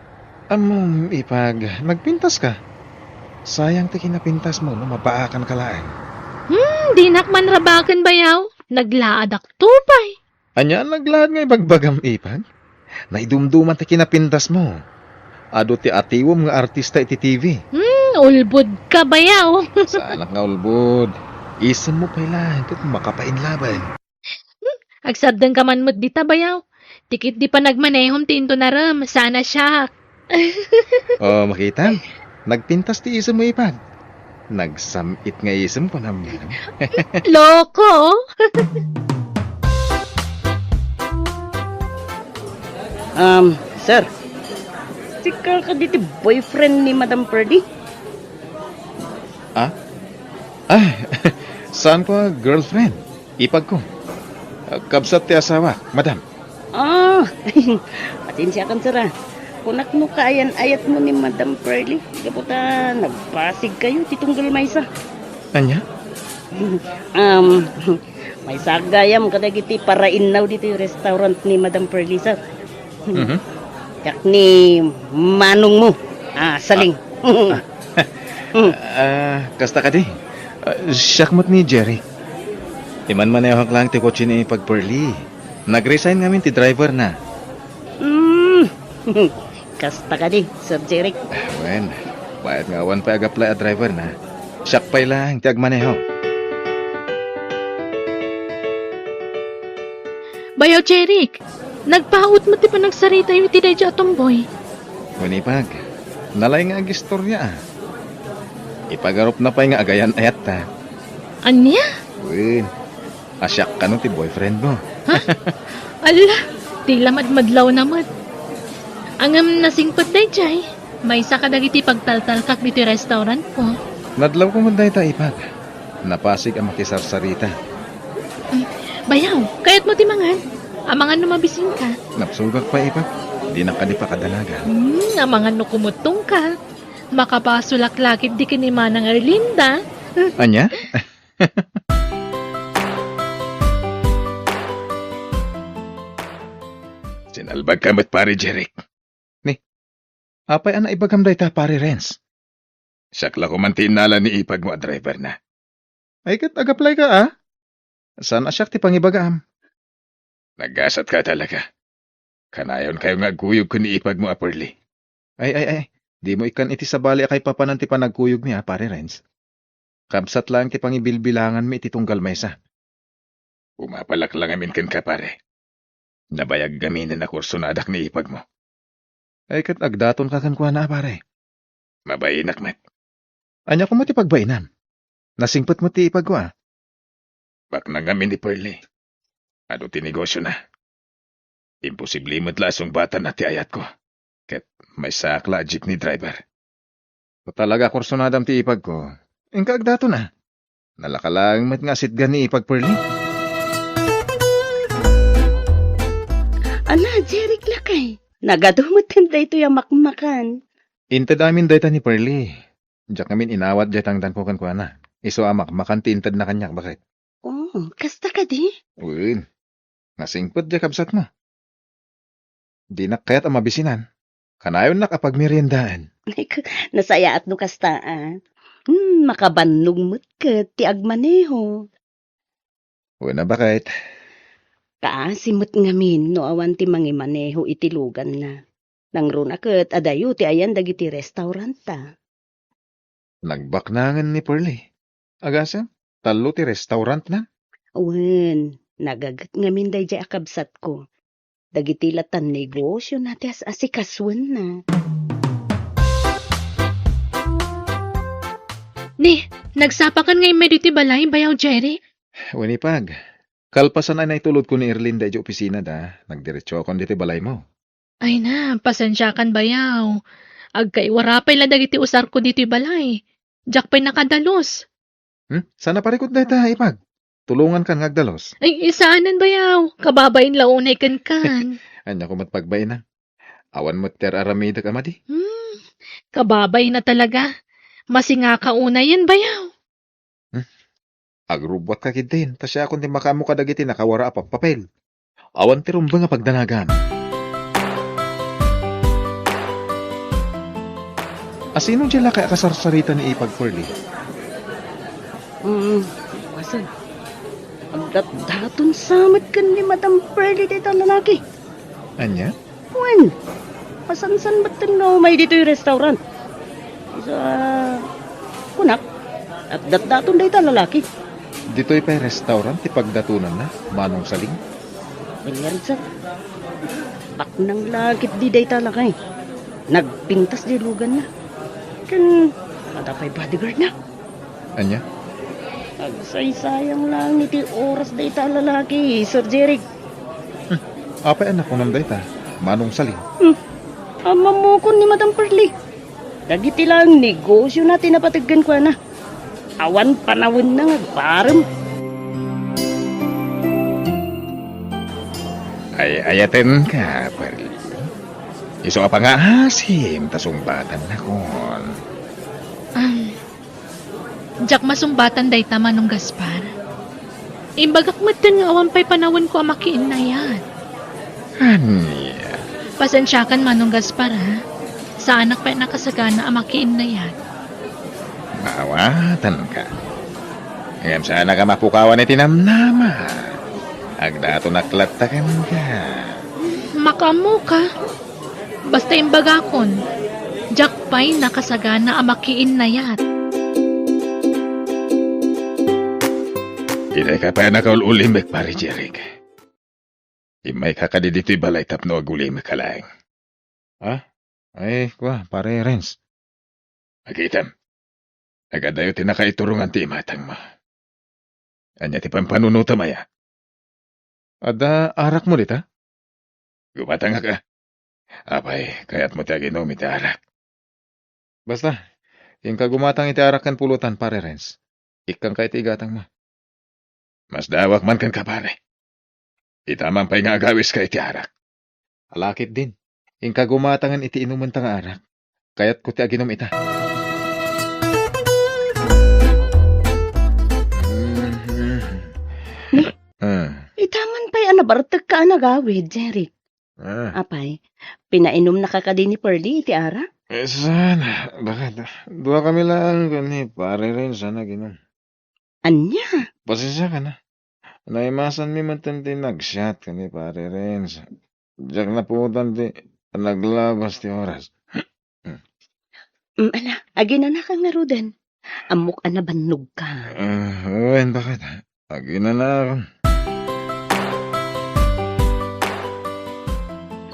Ammom, Ipag, nagpintaska. Sayang ti kinapintasmo no mabaakanka laeng. Hmm, dinak man rabaken, bayaw. Naglaadak to pay. Ania a naglaad nga ibagbagam, Ipag? Naidumduman ti kinapintasmo. Adu ti atiwem nga artista iti T V. Hmm, ulbodka, bayaw. Saanak nga ulbod. Isemmo pay laeng ket makapainlaben. Hmm, agsardengka man met dita, bayaw. Ti ketdi panagmanehom ti intonarem, saan a siak. O, makitam. Nagpintas ti isemmo, Ipag. Nagsam-it nga isem, kunam. Loko! Um, sir. Sika kadi ti boyfriend ni Madam Pearly? Ah? Ah, saan ko a girlfriend? Ipagko. Ah, kabsat ti asawak, madam. Ah, pasensiakan, sir, a. Kunak no kaayan-ayatmo ni Madam Pearly, gapu ta nagpasigkayo ti tunggal maysa. Ania? Um, maysa gayam kadagiti parainnaw ditoy restaurant ni Madam Pearly, sir. Mhm. Diak ni manongmo. Ah, Saling. Ah. Hmm. Ah, kasta kadi? Ah, siak met ni Jerry. Imanmanehak laeng ti kotse ni Ipag Pearly. Nag-resign ngamin ti driver na. Hmm. Kasta kadi, Sir Jeric? Ah, wen, mayat nga awan pay agaplay a driver na. Siak pay laeng ti agmaneho. Bayaw, Jeric, nagpaut met ti panagsaritayo iti daydiay a tomboy. Wen, Ipag, nalay nga agistoria, a. Ipagarupna pay nga agayan-ayatta. Ania? Wen, a siak kano ti boyfriend mo. Ha? Ala, ti la madmadlawna met. Ngem nasingpet daydiay, maysa kadagiti pagtaltalkak ditoy restaurantko. Nadlawko met dayta, Ipag. Napasig a makisarsarita. Mm, bayaw, kayatmo ti mangan? Amangan no mabisinka. Nabsogak pay, Ipag. Dinak kadi pakadanagan. Hmm, amangan no kumutongka. Makapasolak la ketdi ken ni Manang Erlinda. Ania? Sinalbagka met, Pare Jeric. Ni, apay a naibagam dayta, Pare Renz? Siak la koma ti innala ni ipagmo a driver na. Ay, ket agaplayka, a? Saan a siak ti pangibagam? Nagasatka talaga. Kanayonkayo nga agkuyog ken ni ipagmo a Pearly. Ay, ay, ay, dimo ikkan iti sabali a kaipapanan ti panagkuyogmi, a, Pare Renz. Kabsat laeng ti pangibilbilanganmi iti tunggal maysa. Umapalak la ngamin kenka, pare. Nabayag ngaminen a kursonadak ni ipagmo. Ay, ket agdatonka kenkuana, a, pare. Mabainak met. Ania koma ti pagbainam? Nasingpet met ti ipagko, a. Baknang ngamin ni Pearly. Adu ti negosiona. Imposible met la a sungbatanna ti ayatko. Ket maysaak la a jeepney driver. No talaga a kursunadam ti ipagko, inka agdaton, a. Nalaka laeng met nga asitgan ni ipag Pearly. Ala, Jeric lakay. Nagadu met daytoy a makmakan. Inted amin dayta ni Pearly. Diak ngamin inawat diay tangdanko kenkuana. Isu a makmakan ti intedna kaniak, baket. Oh, kasta kadi? Wen. Nasingpet diay kabsatmo. Dinak kayat a mabisinan. Kanayonnak a pagmeriendaen. Ay, k-, nasayaat no kasta, a. Hmm, makabannog met ket ti agmaneho. Wen a, baket. Kaasi met ngamin no awan ti mangimaneho iti luganna. Nangruna ket adayo ti ayan dagiti restaurant-ta. Nagbaknangen ni Pearlie. Agasem, tallo ti restaurantna? Wen, nagaget ngamin daydiay a kabsatko. Dagiti latan negosiona ti as-asikasuenna. Ni, nagsapakan nga immay ditoy balay, Bayaw Jerry? Wen, Ipag. Kalpasan a naitulodko ni Erlinda idiay opisinada, nagdiretsuakon ditoy balaymo. Ay na, pasensiakan, Bayaw. Agkaiwara pay la dagiti usarko ditoy balay. Diak pay nakadalus. Hmm? Saan a parikut dayta, Ipag? Tulongankan nga agdalus. Ay, saanen, Bayaw. Kababain la unay kenkan. Ania koma ti pagbainam? Awan met ti ar-aramidek a madi. Hmm, kababain a talaga. Masingaka unayen, Bayaw. Hmm? Agrubbuatka ketdin, ta siakon ti makaammo kadagiti nakawara a pappapel. Awan ti rumbeng a pagdanagan. Asino diay lakay a kasarsarita ni Ipag, Pearlie? Mm, asan? Agdatdaton sa met ken ni Madam Pearlie dayta lalaki. Ania? Wen, masansan met nga umay ditoy restaurant. Isu a, kunak, agdatdaton dayta lalaki. Ditoy pay restaurant ti pagdatonanna, Manong Saling? Wen ngarud, sir. Baknang la ketdi dayta lakay. Nagpintas diay luganna. Ken adda pay bodyguardna. Ania? Agsaysayang laeng iti oras dayta a lalaki, Sir Jeric. Hmm. Apay a nakunam dayta, Manong Saling? Hmm. Ammamokon ni Madam Pearlie. Dagiti laeng negosiona ti napateg kenkuana. Awan panawenna nga agparem. Ay-ayatenka, Pearlie. Isu a pangaasim ta sungbatannakon. Am, Diak masumbatan dayta, Manong Gaspar. Imbagak metten nga awan pay panawenko a makiinnayat. Ania? Pasensiakan, Manong Gaspar, ha? Saanak pay a nakasagana a makiinnayat. Maawatanka. Ngem saanak a mapukawan iti namnama. Agdatonak latta kenka. Makaammoka? Basta imbagakon, diak pay nakasagana a makiinnayat. Dika pay nakaul-ulimek, Pare Jeric. Immayka kadi ditoy balay tapno agulimeka laeng. Ha? Ay, kua, Pare Renz. Makitam. Nagadayo ti nakaiturongan ti imatangmo. Ania ti pampanunotam aya? Adda arakmo dita? Gumatangak a. Apay, kayatmo ti aginom iti arak? Basta, inka gumatang iti arak ken pulutan, Pare Renz. Ikkanka iti igatangmo. Masdaawak man kenka, pare. Ita man pay nga agawiska iti arak. Ala ketdin, inka gumatangen iti inumenta nga arak. Kayatko ti aginom ita. Ni, Ah. Ita man pay a nabartekka a nagawid, Jeric. Ah. Apay, pinainumnaka kadi ni Pearlie iti arak? Eh, saan? Bakit? Duakami laeng ken ni Pare Renz a naginom. Ania? Pasensiakan a. Naimasanmi metten ti nagsiat ken ni Pare Renz. Diak napuotan ti naglabas ti oras. Mm, ala, aginanaka ngaruden. Ammok a nabannogka. Ah, wen, bakit? Aginanakon.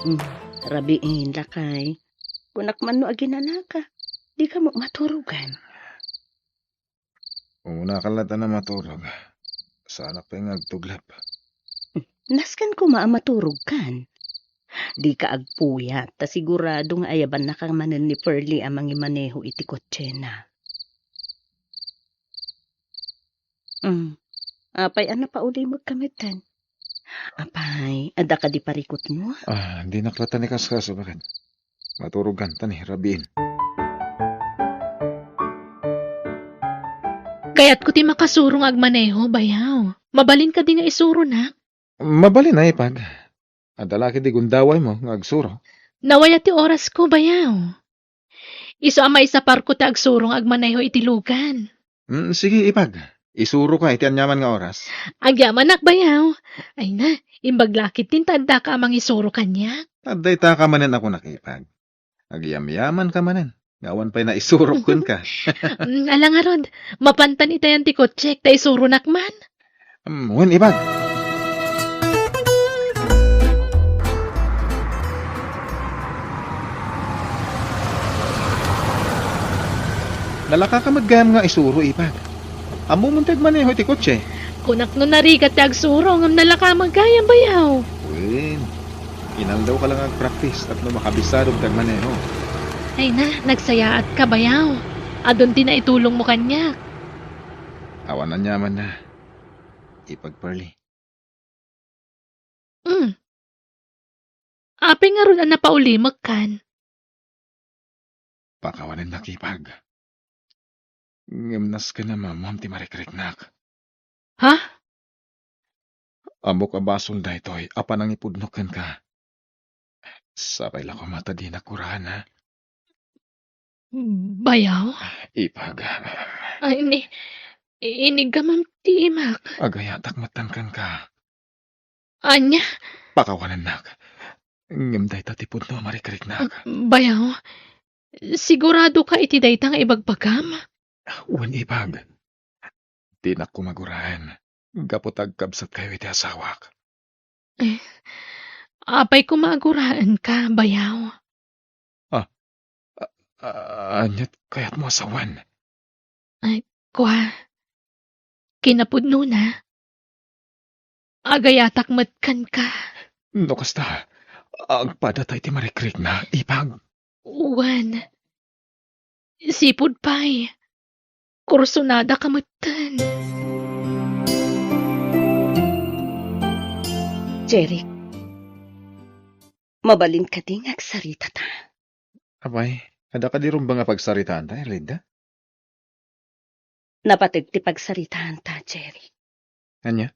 Mm, rabiin, lakay. Kunak man no aginanaka. Dika met maturogan. Umuna ka latta a maturog. Saanak pay nga agtuglep. Nasken koma a maturogkan. Dika agpuyat, ta sigurado nga ayabannaka manen ni Pearlie a mangimaneho iti kotsena. Mm. Apay a napaulimekka metten? Apay, adda kadi parikutmo? Ah, dinak latta ni kaskaso, bakit? Maturogkan, ta ni, rabiin. Kayatko ti makasuro nga agmaneho, bayaw. Mabalin kadi nga isuronak? Mabalin a, Ipag. Adda la kadi gundawaymo nga agsuro? Nawaya ti orasko, bayaw. Isu a maisaparko ti agsuro nga agmaneho iti lugan. Mm, sige, Ipag. Isuroka iti aniaman nga oras. Agyamanak, bayaw. Ay na, imbag la ketdin ta addaka a mangisuro kaniak. Adda itaka manen a kunak, ipag. Agyamyamanka manen nga awan pay naisurok kenka. Mm, ala ngarud, mapantan itayan ti kotsek ta isuronak man. Mm, wen, ipag. Nalakaka met gayam nga isuro, ipag. Ammom ti agmaneho iti kotse? Kunak no narigat ti agsuro, ngem nalaka met gayam, bayaw. Wen, inaldawka la nga agpraktis tapno makabisadom ti agmaneho. Ay na, nagsayaatka, bayaw. Adun ti naitulongmo kaniak. Awan aniamanna, ipag Pearly. Mm. Apay ngarud a napaulimek kan? Pakawanennak, ipag. Ngem nasken a maammoam ti marikriknak. Ha? Ammok a basol daytoy a panangipudno kenka. Sapay la koma ta dinak guraen, ha? Bayaw? Ipag. Ay, ni, iniggamam ti imak. Agayatak metten kenka. Ania? Pakawanennak. Ngem dayta ti pudno a marikriknak. Bayaw, siguradoka iti dayta nga ibagbagam? Wen, ipag. Dinak koma guraen gapu ta agkabsatkayo iti asawak. Eh, apay koma a guraenka, bayaw? Ah, a-, a-, aniat kayatmo a sawen? Ay, kua, kinapudnona, agayatak met kenka. No kasta, agpadata iti marikrikna, ipag. Wen, sipud pay, kursunadaka metten. Jeric, mabalin kadi nga agsaritata? Apay, adda kadi rumbeng a pagsaritaanta, Erlinda? Napateg ti pagsaritaanta, Jeric. Ania?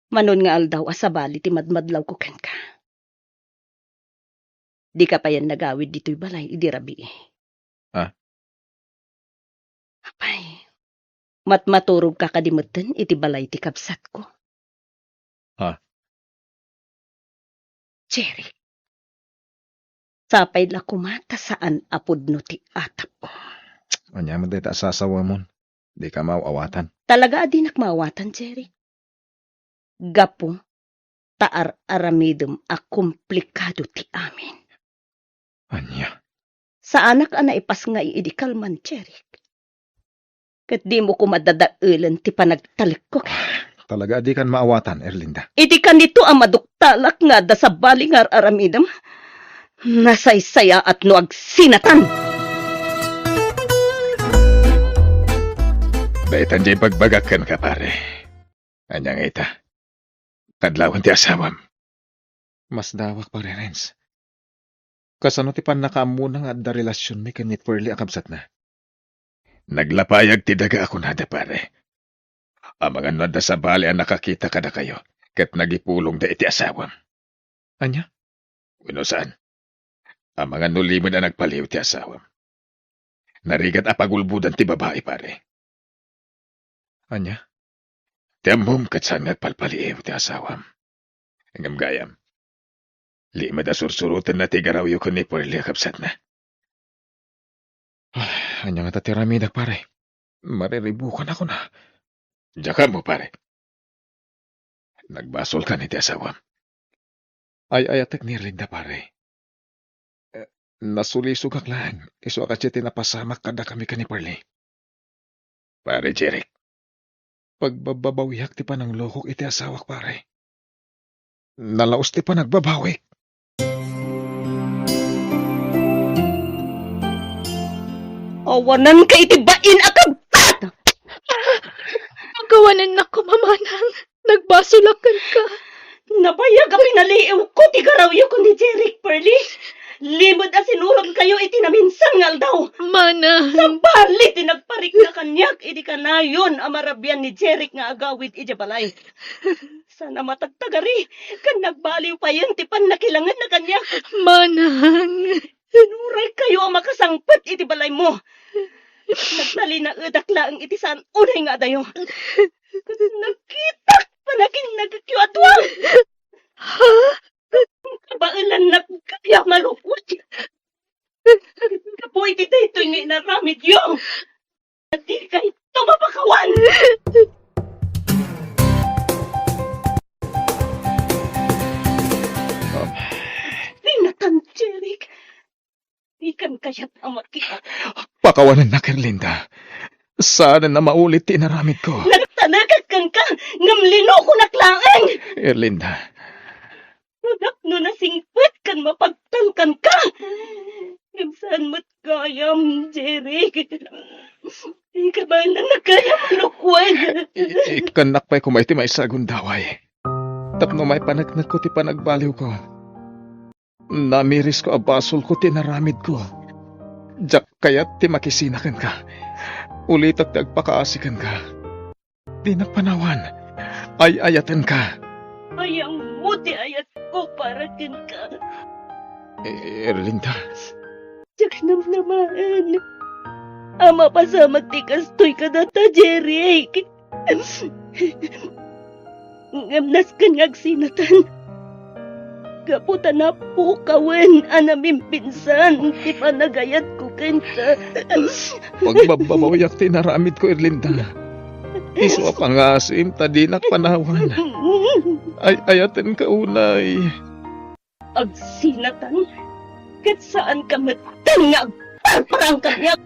Manon nga aldaw a sabali ti madmadlawko kenka. Dika payen nagawid ditoy balay idi rabii. Ah? Apay, matmaturogka kadi metten iti balay ti kabsatko? Ah? Jeric, sapay la koma ta saan a pudno ti atapko. Ania met dayta a sasawamon? Dika maaw-awatan. Talaga a dinak maawatan, Jeric. Gapu ta ar-aramidem a komplikado ti amin. Ania? Saanak a naipasngay idi kalman, Jeric. Ket dimo koma dadaelen ti panagtalekko. Talaga a dikan maawatan, Erlinda. Idi kanito a maduktalak nga adda sabali nga ar-aramidem, nasaysayaat no agsinatan. Daytan diay ibagbagak kenka, pare. Ania nga ita? Kadlawen ti asawam. Masdawak, Pare Renz. Kasano ti pannakaammona nga adda relasionmi ken ni Pearly a kabsatna? Naglapayag ti daga a kunada, pare. Amangan no adda sabali a nakakita kadakayo ket nagipulongda iti asawam. Ania? Wenno saan? Amangan no limed a nagpaliiw ti asawam. Narigat a pagulbodan ti babai, pare. Ania? Ti ammom ket saan nga agpalpaliiw ti asawam. Ngem gayam, limed a sursurotenna ti igarawyo ken ni Pearly a kabsatna. Ah, ania ngata ti aramidak, pare? Mariribukan ako na. Diak ammo, pare. Nagbasolkan iti asawam. Ay-ayatek ni Erlinda, pare. Eh, nasulisogak laeng, isu a kasdiay ti napasamak kadakami ken ni Pearly. Pare Jeric. Pagbababawiak ti pananglokok iti asawak, pare. Nalaus ti panagbabawik. Awananka iti bain a kabtat! Pakawanennak koma, manang. Nagbasolak kenka. Nabayag a pinaliiwko ti garawyo ken ni Jeric, Pearly. Limed a sinurotkayo iti naminsan nga aldaw. Manang. Sabali ti nagparikna kaniak idi kanayon a marabian ni Jeric nga agawid idiay balay. Saan a matagtagari, ken nagbaliw payen ti pannakilangenna kaniak. Manang. Sinuraykayo a makasangpet iti balaymo. Nagtalinaedak laeng iti saan unay nga adayo. Nagkitak panaginagakyo a dua. Ha? Kabaelannak gayam a lukot. Gapu iti daytoy nga inaramidyo, dikayto mapakawan. Dinatan, Jeric. Dikan kayat a makitak. Pakawanennak, Erlinda. Saanen a maulit ti inaramidko. Nagtalekak kenka, ngem linukonak laeng. Erlinda. Tapno nasingpet ken mapagtalkan ka. Ngem saan met gayam, Jeric. Ikabaelannak gayam a lukwen. I-, ikkannak pay koma iti maysa a gundaway. Tapno maipaneknekko ti panagbaliwko. Namirisko a basolko ti inaramidko. Diak kayat ti makisina kenka. Ulitek ti agpakaasi kenka. Dinak panawan. Ay-ayatenka. Ayam mo ti ayatko para kenka. E-, Erlinda. Diak namnamaen a mapasamak ti kastoy kadata, Jeric. Ngem nasken nga agsinatan. Gapu ta napukawen a namimpinsan ti panagayatko kenka. Pagbabbabawiak ti inaramidko, Erlinda. Isu a pangasim ta dinak panawan. Ay-ayatenka unay. Agsinatan, ket saanka metten nga agparparang kaniak.